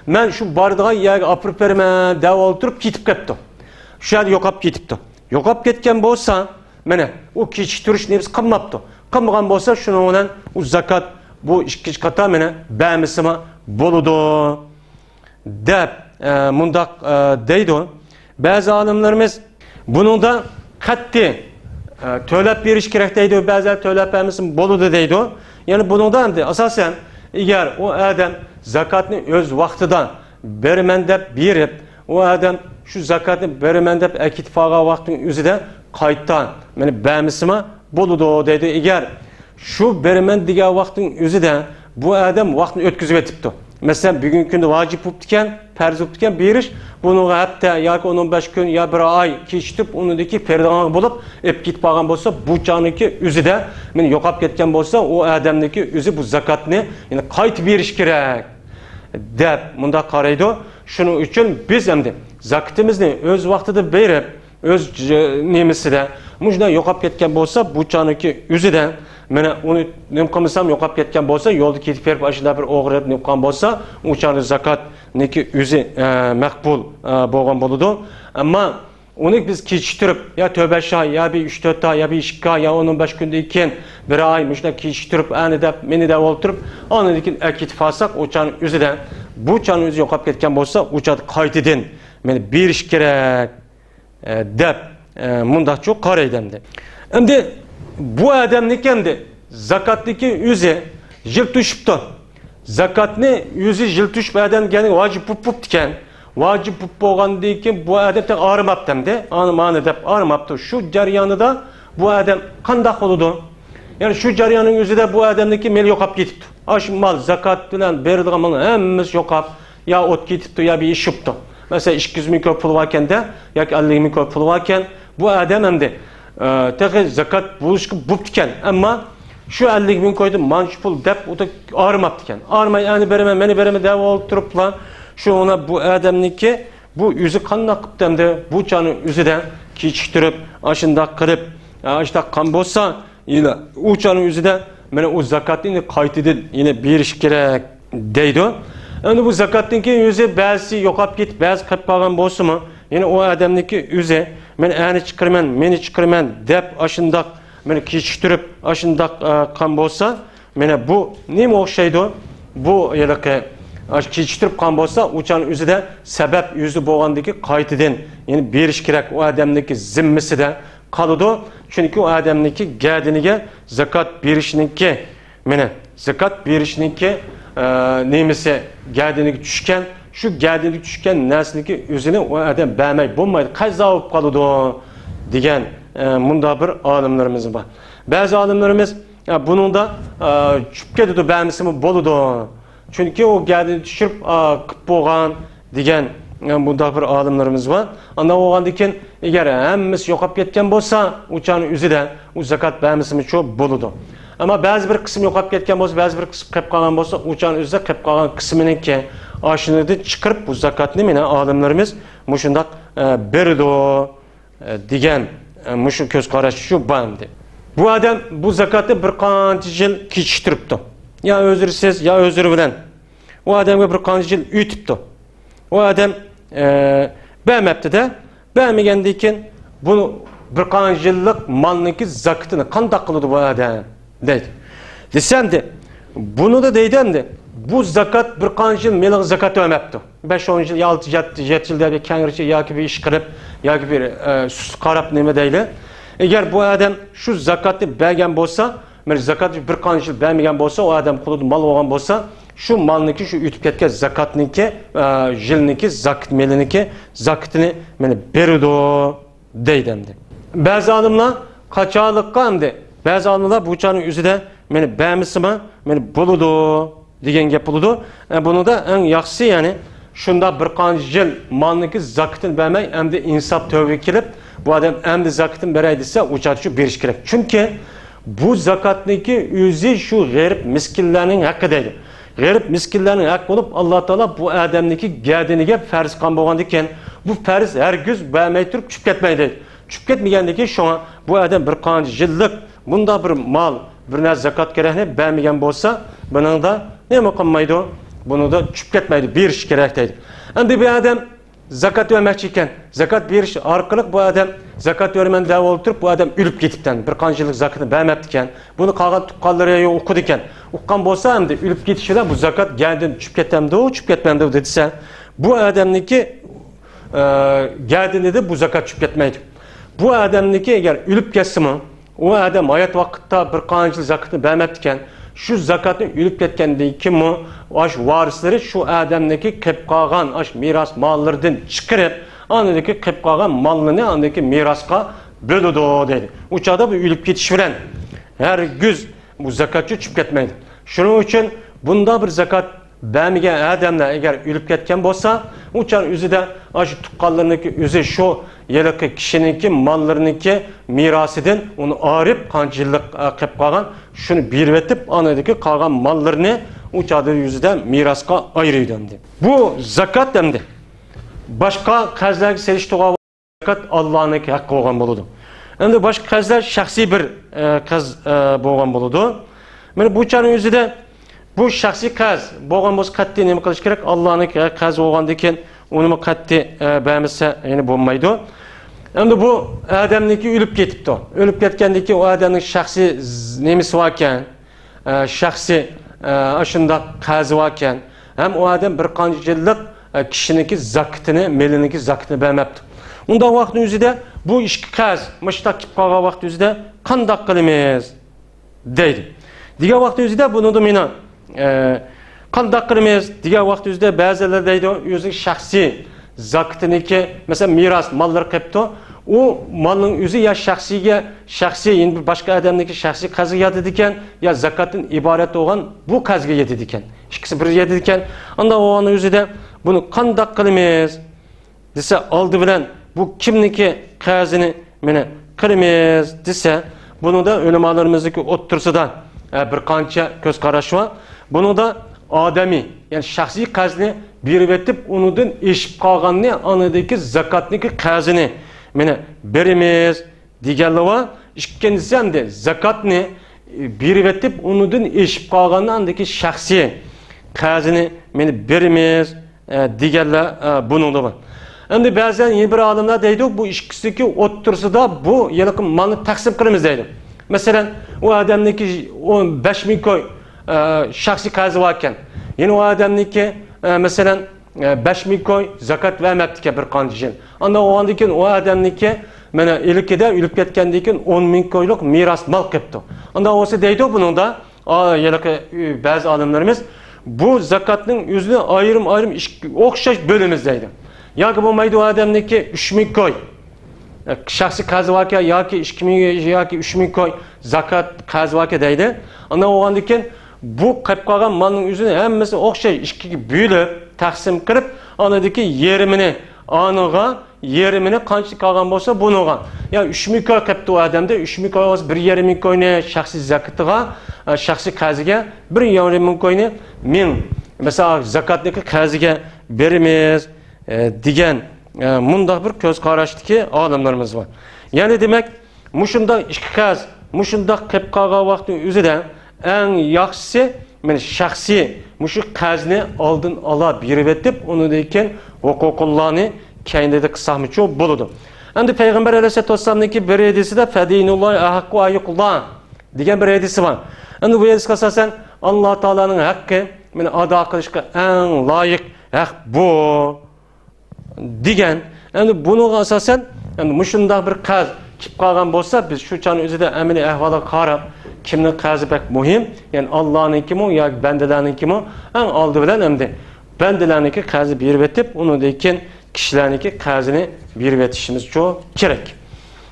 مەن شۇ بارىدىغان يەرگە ئاپىرىپ بېرىمەن دەپ ئولتۇرۇپ كېتىپ قاپتۇ. شۇ يەردە يوقاپ كېتىپتۇ. يوقاپ كەتكەن بولسا، مانا، ئۇ كېچىكتۈرۈش نېمىسى قىلماپتۇ. قىلمىغان بولسا، شۇنىڭ بىلەن ئۇ زاكات بۇ ئىككىنچى قاتار، مانا، بەرمىسىمۇ بولىدۇ، دەپ، ئە، مۇنداق، ئە، دەيدۇ. بەزى ئالىملىرىمىز بۇنىڭدا قەتئىي، ئە، تۆلەپ بېرىش كېرەك دەيدۇ، بەزىلەر تۆلەپ بەرمىسىمۇ بولىدۇ دەيدۇ. يەنى بۇنىڭدا ئەمدى ئاساسەن، ئەگەر ئۇ ئادەم زاكاتنى ئۆز ۋاقتىدا بېرىمەن دەپ بېرىپ، ئۇ ئادەم شۇ زاكاتنى بېرىمەن دەپ ئەكېتىپ ئالغان ۋاقىتنىڭ ئۆزىدە قايتا، مانا، بەرمىسىمۇ بولىدۇ دەيدۇ. ئەگەر شۇ بېرىمەن دېگەن ۋاقىتنىڭ ئۆزىدە بۇ ئادەم ۋاقىتنى ئۆتكۈزۈۋېتىپتۇ. مەسىلەن، بۈگۈنكى كۈندە ۋاجىپ بوپتىكەن، پەرز بوپتىكەن بېرىش، بۇنىڭغا ھەپتە ياكى ئون، ئون بەش كۈن يا بىر ئاي كېچىكتۈرۈپ، ئۇنىڭدىكى پېرىدىغانغا بولۇپ ئېلىپ كېتىپ قالغان بولسا، بۇ چاغنىڭكى ئۆزىدە مېنى يوقاپ كەتكەن بولسا، ئۇ ئادەمنىڭكى ئۆزى بۇ زاكاتنى يەنە قايتا بېرىش كېرەك، دەپ مۇنداق قارايدۇ. شۇنىڭ ئۈچۈن بىز ئەمدى زاكىتىمىزنى ئۆز ۋاقتىدا بېرىپ، ئۆز ج-، نېمىسىدە مۇشۇنداق يوقاپ كەتكەن بولسا، بۇ چاغنىڭكى ئۆزىدە مانا ئۇنى نېمە قىلمىسام يوقاپ كەتكەن بولسا، يولدا كېتىپ بېرىپ، ئاشۇنداق بىر ئوغرىلىپ نېمە قىلغان بولسا، ئۇ چاغدا زاكاتنىڭكى ئۆزى، ئە، مەقبۇل، ئە، بولغان بولىدۇ. ئەمما ئۇنى بىز كېچىكتۈرۈپ، يا تۆت بەش ئاي، يا بىر ئۈچ تۆت ئاي، يا بىر ئىككى ئاي، يا ئون، ئون بەش كۈندىن كېيىن بىر ئاي مۇشۇنداق كېچىكتۈرۈپ، ئەنە دەپ، مېنى دەپ ئولتۇرۇپ، ئاندىن كېيىن ئەكېتىپ ئالساق، ئۇ چاغنىڭ ئۆزىدە، بۇ چاغنىڭ ئۆزى يوقاپ كەتكەن بولسا، ئۇ چاغدا قايتىدىن مېنى بېرىش كېرەك، ئە، دەپ، ئە، مۇنداقچۇ قارايدۇ ئەمدى. ئەمدى بۇ ئادەمنىڭكى ئەمدى زاكاتنىڭكى ئۆزى يىل توشۇپتۇ. زاكاتنى ئۆزى يىل توشۇپ ئادەم دېگەننى ۋاجىپ بوپ بوپتىكەن. ۋاجىپ بوپ بولغاندىن كېيىن بۇ ئادەم تېخى ئاغرىماپتۇ ئەمدى. ئانا مانا دەپ ئاغرىماپتۇ. شۇ جەريانىدا بۇ ئادەم قانداق بولىدۇ؟ يەنى شۇ جەرياننىڭ ئۆزىدە بۇ ئادەمنىڭكى مېلى يوقاپ كېتىپتۇ. ئاشۇ مال زاكات بىلەن بېرىلىدىغان مالنىڭ ھەممىسى يوقاپ، يا ئوت كېتىپتۇ، يا بىر ئىش بوپتۇ. مەسىلەن، ئىككى يۈز مىڭ كوي پۇلى باركەندە، ياكى ئەللىك مىڭ كوي پۇلى باركەن، بۇ ئادەم ئەمدى، ئە، تېخى زاكات بولۇشقا بوپتىكەن، ئەمما شۇ ئەللىك مىڭ كويدىن مانچە پۇل دەپ ئۇدا ئاغرىماپتىكەن. ئاغرىماي، ئەنە بېرىمەن، مەنە بېرىمەن دەپ ئولتۇرۇپلا، شۇ ئۇنا بۇ ئادەمنىڭكى بۇ ئۆزى قانداق قىپتۇ ئەمدى؟ بۇ چاغنىڭ ئۆزىدە كېچىكتۈرۈپ، ئاشۇنداق قىلىپ، ئاشۇنداق قىلغان بولسا، يەنە ئۇ چاغنىڭ ئۆزىدە مانا ئۇ زاكاتنى قايتىدىن يەنە بېرىش كېرەك دەيدۇ. ئەمدى بۇ زاكاتنىڭكى ئۆزى بەزىسى يوقاپ كېتىپ، بەزى قېلىپ قالغان بولسىمۇ، يەنە ئۇ ئادەمنىڭكى ئۆزى مەن ئەنە چىقىرىمەن، مېنى چىقىرىمەن دەپ ئاشۇنداق مانا كېچىكتۈرۈپ، ئاشۇنداق، ئە، قىلغان بولسا، مانا بۇ نېمە ئوخشايدۇ؟ بۇ ھېلىقى، ئاشۇ كېچىكتۈرۈپ قالغان بولسا، ئۇ چاغنىڭ ئۆزىدە سەۋەب ئۆزى بولغاندىكى قايتىدىن يەنە بېرىش كېرەك، ئۇ ئادەمنىڭكى زىممىسىدە قالىدۇ. چۈنكى ئۇ ئادەمنىڭكى گەدىنىگە زاكات بېرىشنىڭكى، مانا زاكات بېرىشنىڭكى، ئە، نېمىسى گەدىنىگە چۈشكەن، شۇ گەدىنىگە چۈشكەن نەرسىنىڭكى ئۆزىنى ئۇ ئادەم بەرمەي بولمايدۇ، قەزا بولۇپ قالىدۇ دېگەن، ئە، مۇنداق بىر ئالىملىرىمىز بار. بەزى ئالىملىرىمىز، ئە، بۇنىڭدا، ئە، چۈشۈپ كېتىدۇ، بەرمىسىمۇ بولىدۇ. چۈنكى ئۇ گەدىنى چۈشۈرۈپ، ئا، قىپ بولغان دېگەن، ئە، مۇنداق بىر ئالىملىرىمىز بار. ئانداق بولغاندىن كېيىن، ئەگەر ھەممىسى يوقاپ كەتكەن بولسا، ئۇ چاغنىڭ ئۆزىدە ئۇ زاكات بەرمىسىمۇچۇ بولىدۇ. ئەمما بەزى بىر قىسىم يوقاپ كەتكەن بولسا، بەزى بىر قىسىم قېلىپ قالغان بولسا، ئۇ چاغنىڭ ئۆزىدە قېلىپ قالغان قىسمىنىڭكى ئاشۇنىڭدىن چىقىرىپ، بۇ زاكاتنى مانا ئالىملىرىمىز مۇشۇنداق، ئە، بېرىدۇ. دېگەن، مۇشۇ كۆز قاراش شۇ بار ئەمدى. بۇ ئادەم بۇ زاكاتنى بىر قانچە يىل كېچىكتۈرۈپتۇ. يا ئۆزرىسىز، يا ئۆزرى بىلەن. ئۇ ئادەمگە بىر قانچە يىل ئۆتۈپتۇ. ئۇ ئادەم، ئە، بەرمەپتۇ-دە. بەرمىگەندىن كېيىن بۇ بىر قانچە يىللىق مالنىڭكى زاكىتىنى قانداق قىلىدۇ بۇ ئادەم؟ دەيدۇ. دېسەمدە، بۇنىدا دەيدۇ ئەمدى، بۇ زاكات بىر قانچە يىل مېلىغا زاكات بەرمەپتۇ. بەش، ئون يىل، يا ئالتە، يەتتە، يەتتە يىل دەپ كەڭرىچە ياكى بىر ئىش قىلىپ، ياكى بىر، ئە، سۈست قاراپ نېمە دەيلى. ئەگەر بۇ ئادەم شۇ زاكاتنى بەرگەن بولسا، مانا زاكاتنى بىر قانچە يىل بەرمىگەن بولسا، ئۇ ئادەم قولىدا مال بولغان بولسا، شۇ مالنىڭكى، شۇ ئۆتۈپ كەتكەن زاكاتنىڭكى، ئە، يىلنىڭكى زاكات مېلىنىڭكى زاكىتىنى مانا بېرىدۇ. دەيدۇ ئەمدى. بەزى ئالىملار قاچانلىققا ئەمدى، بەزى ئالىملار بۇ چاغنىڭ ئۆزىدە مېنى بەرمىسىمۇ، مېنى بولىدۇ دېگەن گەپ بولىدۇ. ئە، بۇنىڭدا ئەڭ ياخشىسى، يەنى شۇنداق بىر قانچە يىل مالنىڭكى زاكىتىنى بەرمەي، ئەمدى ئىنساپ تۆۋرىگە كېلىپ، بۇ ئادەم ئەمدى زاكىتىنى بېرەي دېسە، ئۇ چاغدا شۇ بېرىش كېرەك. چۈنكى بۇ زاكاتنىڭكى ئۆزى شۇ غېرىب مىسكىنلەرنىڭ ھەققى دەيدۇ. غېرىب مىسكىنلەرنىڭ ھەققى بولۇپ، ئاللا تائالا بۇ ئادەمنىڭكى گەدىنىگە پەرز قىلغان بولغاندىكىن، بۇ پەرز ھەرگىز بەرمەي تۇرۇپ چۈشۈپ كەتمەيدۇ. چۈشۈپ كەتمىگەندىكىن، شۇڭا بۇ ئادەم بىر قانچە يىللىق بۇنداق بىر مال، بىر نەرسە زاكات كېرەكنى بەرمىگەن بولسا، بۇنىڭدا نېمە قىلمايدۇ؟ بۇنىڭدا چۈشۈپ كەتمەيدۇ، بېرىش كېرەك دەيدۇ. ئەمدى بۇ ئادەم زاكات بەرمەكچى ئىكەن. زاكات بېرىش ئارقىلىق بۇ ئادەم زاكات بېرىمەن دەپ ئولتۇرۇپ، بۇ ئادەم ئۆلۈپ كېتىپتىكەن. بىر قانچە يىللىق زاكىتىنى بەرمەپتىكەن. بۇنى قالغان تۇغقانلىرى ئۇقىدىكەن. ئۇققان بولسا، ئەمدى ئۆلۈپ كېتىشى بىلەن بۇ زاكات گەدىنىدىن چۈشۈپ كەتمەمدۇ، چۈشۈپ كەتمەمدۇ دېسە، بۇ ئادەمنىڭكى، ئە، گەدىنىدە بۇ زاكات چۈشۈپ كەتمەيدۇ. بۇ ئادەمنىڭكى ئەگەر ئۆلۈپ كەتسىمۇ، ئۇ ئادەم ھايات ۋاقىتتا بىر قانچە يىل زاكىتىنى بەرمەپتىكەن. شۇ زاكاتنى ئۆلۈپ كەتكەندىن كېيىنمۇ ئاشۇ ۋارىسلىرى شۇ ئادەمنىڭكى قېلىپ قالغان ئاشۇ مىراس ماللىرىدىن چىقىرىپ، ئاندىن كېيىن قېلىپ قالغان ماللىرىنى ئاندىن كېيىن مىراسقا بۆلىدۇ دەيدۇ. ئۇ چاغدا بۇ ئۆلۈپ كېتىش بىلەن ھەرگىز بۇ زاكاتچۇ چۈشۈپ كەتمەيدۇ. شۇنىڭ ئۈچۈن بۇنداق بىر زاكات بەرمىگەن ئادەملەر ئەگەر ئۆلۈپ كەتكەن بولسا، ئۇ چاغ ئۆزىدە ئاشۇ تۇغقانلىرىنىڭكى ئۆزى شۇ ھېلىقى كىشىنىڭكى ماللىرىنىڭكى مىراسىدىن ئۇنى ئايرىپ، قانچە يىللىق، ئە، قېلىپ قالغان، شۇنى بېرىۋېتىپ، ئانىدىكى قالغان ماللىرىنى ئۇ چاغدا ئۆزىدە مىراسقا ئايرىيدۇ ئەمدى. بۇ زاكات ئەمدى. باشقا قەرزلەرگە سېلىشتۇرغان زاكات ئاللانىڭكى ھەققى بولغان بولىدۇ. ئەمدى باشقا قەرزلەر شەخسىي بىر، ئە، قەرز، ئە، بولغان بولىدۇ. مانا بۇ چاغنىڭ ئۆزىدە بۇ شەخسىي قەرز بولغان بولسا، قەتئىي نېمە قىلىش كېرەك؟ ئاللانىڭكى قەرز بولغاندىن كېيىن ئۇنىمۇ قەتئىي، ئە، بەرمىسە يەنە بولمايدۇ. ئەمدى بۇ ئادەمنىڭكى ئۆلۈپ كېتىپتۇ. ئۆلۈپ كەتكەندىن كېيىن ئۇ ئادەمنىڭ شەخسىي ز-، نېمىسى باركەن، ئە، شەخسىي، ئە، ئاشۇنداق قەرزى باركەن، ھەم ئۇ ئادەم بىر قانچە يىللىق، ئە، كىشىنىڭكى زاكىتىنى، مېلىنىڭكى زاكىتىنى بەرمەپتۇ. ئۇنداق ۋاقىتنىڭ ئۆزىدە بۇ ئىككى قەرز مۇشۇنداق كېلىپ قالغان ۋاقىت ئۆزىدە قانداق قىلىمىز؟ دەيدۇ. دېگەن ۋاقىتنىڭ ئۆزىدە بۇنىڭدا مېنىڭ، ئە، قانداق قىلىمىز؟ دېگەن ۋاقىت ئۆزىدە بەزىلەر دەيدۇ، ئۆزىنىڭ شەخسىي زاكىتىنىڭكى، مەسىلەن، مىراس ماللىرى قېپتۇ. ئۇ مالنىڭ ئۆزى يا شەخسىيگە، شەخسىي، يەنە بىر باشقا ئادەمنىڭكى شەخسىي قەرزىگە ياتىدىكەن، يا زاكاتتىن ئىبارەت بولغان بۇ قەرزگە يېتىدىكەن. ئىككىسى بىر يېتىدىكەن. ئانداق بولغان ئۆزىدە بۇنى قانداق قىلىمىز؟ دېسە، ئالدى بىلەن بۇ كىمنىڭكى قەرزىنى مېنى قىلىمىز دېسە، بۇنىڭدا ئۆلىمالىرىمىزنىڭكى ئوتتۇرىسىدا، ئە، بىر قانچە كۆز قاراش بار. بۇنىڭدا ئادەمىي، يەنى شەخسىي قەرزنى بېرىۋېتىپ، ئۇنىڭدىن ئېشىپ قالغاننى، ئانىدىكى زاكاتنىڭكى قەرزىنى مېنى بېرىمىز دېگەنلىرى بار. ئىككىنچىسى ئەمدى زاكاتنى بېرىۋېتىپ، ئۇنىڭدىن ئېشىپ قالغاننى ئاندىكى شەخسىي قەرزىنى مېنى بېرىمىز، ئە، دېگەنلەر، ئە، بۇنىڭدا بار. ئەمدى بەزەن يەنە بىر ئالىملار دەيدۇ، بۇ ئىككىسىنىڭكى ئوتتۇرىسىدا بۇ ھېلىقى مالنى تەقسىم قىلىمىز دەيدۇ. مەسىلەن، ئۇ ئادەمنىڭكى ئون بەش مىڭ كوي، ئە، شەخسىي قەرزى باركەن. يەنە ئۇ ئادەمنىڭكى، ئە، مەسىلەن، ئە، بەش مىڭ كوي زاكات بەرمەپتىكەن بىر قانچە يىل. ئاندىن ئۇنىڭدىن كېيىن ئۇ ئادەمنىڭكى، مانا، ئىلكىدە ئۆلۈپ كەتكەندىن كېيىن ئون مىڭ كويلۇق مىراس مال قېپتۇ. ئانداق بولسا دەيدۇ بۇنىڭدا، ئا، ھېلىقى، ئى، بەزى ئالىملىرىمىز، بۇ زاكاتنىڭ ئۆزىنى ئايرىم-ئايرىم ئىككى ئوخشاش بۆلىمىز دەيدۇ. ياكى بولمايدۇ، ئۇ ئادەمنىڭكى ئۈچ مىڭ كوي، ئە، شەخسىي قەرزى باركەن ياكى ئىككى مىڭ ياكى ئۈچ مىڭ كوي زاكات قەرزى باركەن دەيدۇ. ئانداق بولغاندىن كېيىن بۇ قېلىپ قالغان مالنىڭ ئۆزىنى ھەممىسىنى ئوخشاش ئىككىگە بۆلۈپ، تەقسىم قىلىپ، ئانىدىكى يېرىمىنى ئانىغا، يېرىمىنى قانچىلىك قالغان بولسا بۇنىڭغا. يا ئۈچ مىڭ كوي قېپتۇ ئۇ ئادەمدە، ئۈچ مىڭ كوي بولسا بىر يېرىم مىڭ كوينى شەخسىي زاكىتىغا، ئە، شەخسىي قەرزىگە، بىر يېرىم مىڭ كوينى مىڭ، مەسىلەن، زاكاتنىڭكى قەرزىگە بېرىمىز، ئە، دېگەن، ئە، مۇنداق بىر كۆز قاراشتىكى ئالىملىرىمىز بار. يەنى دېمەك، مۇشۇنداق ئىككى قەرز، مۇشۇنداق قېلىپ قالغان ۋاقىتنىڭ ئۆزىدە ئەڭ ياخشىسى، مانا، شەخسىي مۇشۇ قەرزنى ئالدىن ئالا بېرىۋېتىپ، ئۇنىڭدىن كېيىن ھوقۇقۇللانى كەينىدە قىلساقمۇچۇ بولىدۇ. ئەمدى پەيغەمبەر ئەلەيھىسسالاتۇ ۋەسسالامنىڭكى بىر ھەدىسىدە، فَدَيْنُ اللَّهِ أَحَقُّ أَنْ يُقْضَى دېگەن بىر ھەدىسى بار. ئەمدى بۇ ھەدىسكە ئاساسەن، ئاللا تائالانىڭ ھەققى، مانا، ئادا قىلىشقا ئەڭ لايىق ھەق بۇ. دېگەن. ئەمدى بۇنىڭغا ئاساسەن، ئەمدى مۇشۇنداق بىر قەرز كېلىپ قالغان بولسا، بىز شۇ چاغنىڭ ئۆزىدە ئەمەلىي ئەھۋالغا قاراپ، كىمنىڭ قەرزى بەك مۇھىم، يەنى ئاللانىڭكىمۇ ياكى بەندىلەرنىڭكىمۇ، ئەڭ ئالدى بىلەن ئەمدى بەندىلەرنىڭكى قەرزى بېرىۋېتىپ، ئۇنىڭدىن كېيىن كىشىلەرنىڭكى قەرزىنى بېرىۋېتىشىمىزچۇ كېرەك.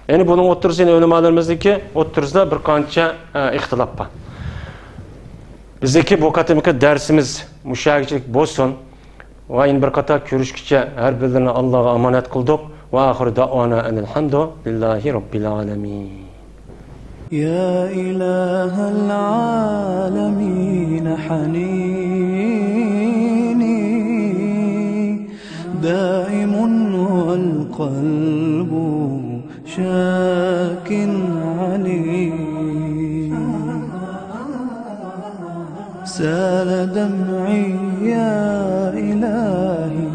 يەنى بۇنىڭ ئوتتۇرىسى، يەنى ئۆلىمالىرىمىزنىڭكى ئوتتۇرىسىدا بىر قانچە، ئە، ئىختىلاپ بار. بىزنىڭكى بۇ قېتىمقى دەرسىمىز مۇشۇ يەرگىچىلىك بولسۇن. ۋە يەنە بىر قېتىم كۆرۈشكىچە ھەر بىرلىرىنى ئاللاغا ئامانەت قىلدۇق. وَآخِرُ دَعْوَانَا أَنِ الْحَمْدُ لِلَّهِ رَبِّ الْعَالَمِينَ. يا إله العالمين حنيني دائم والقلب شاك علي. سال دمعي يا إلهي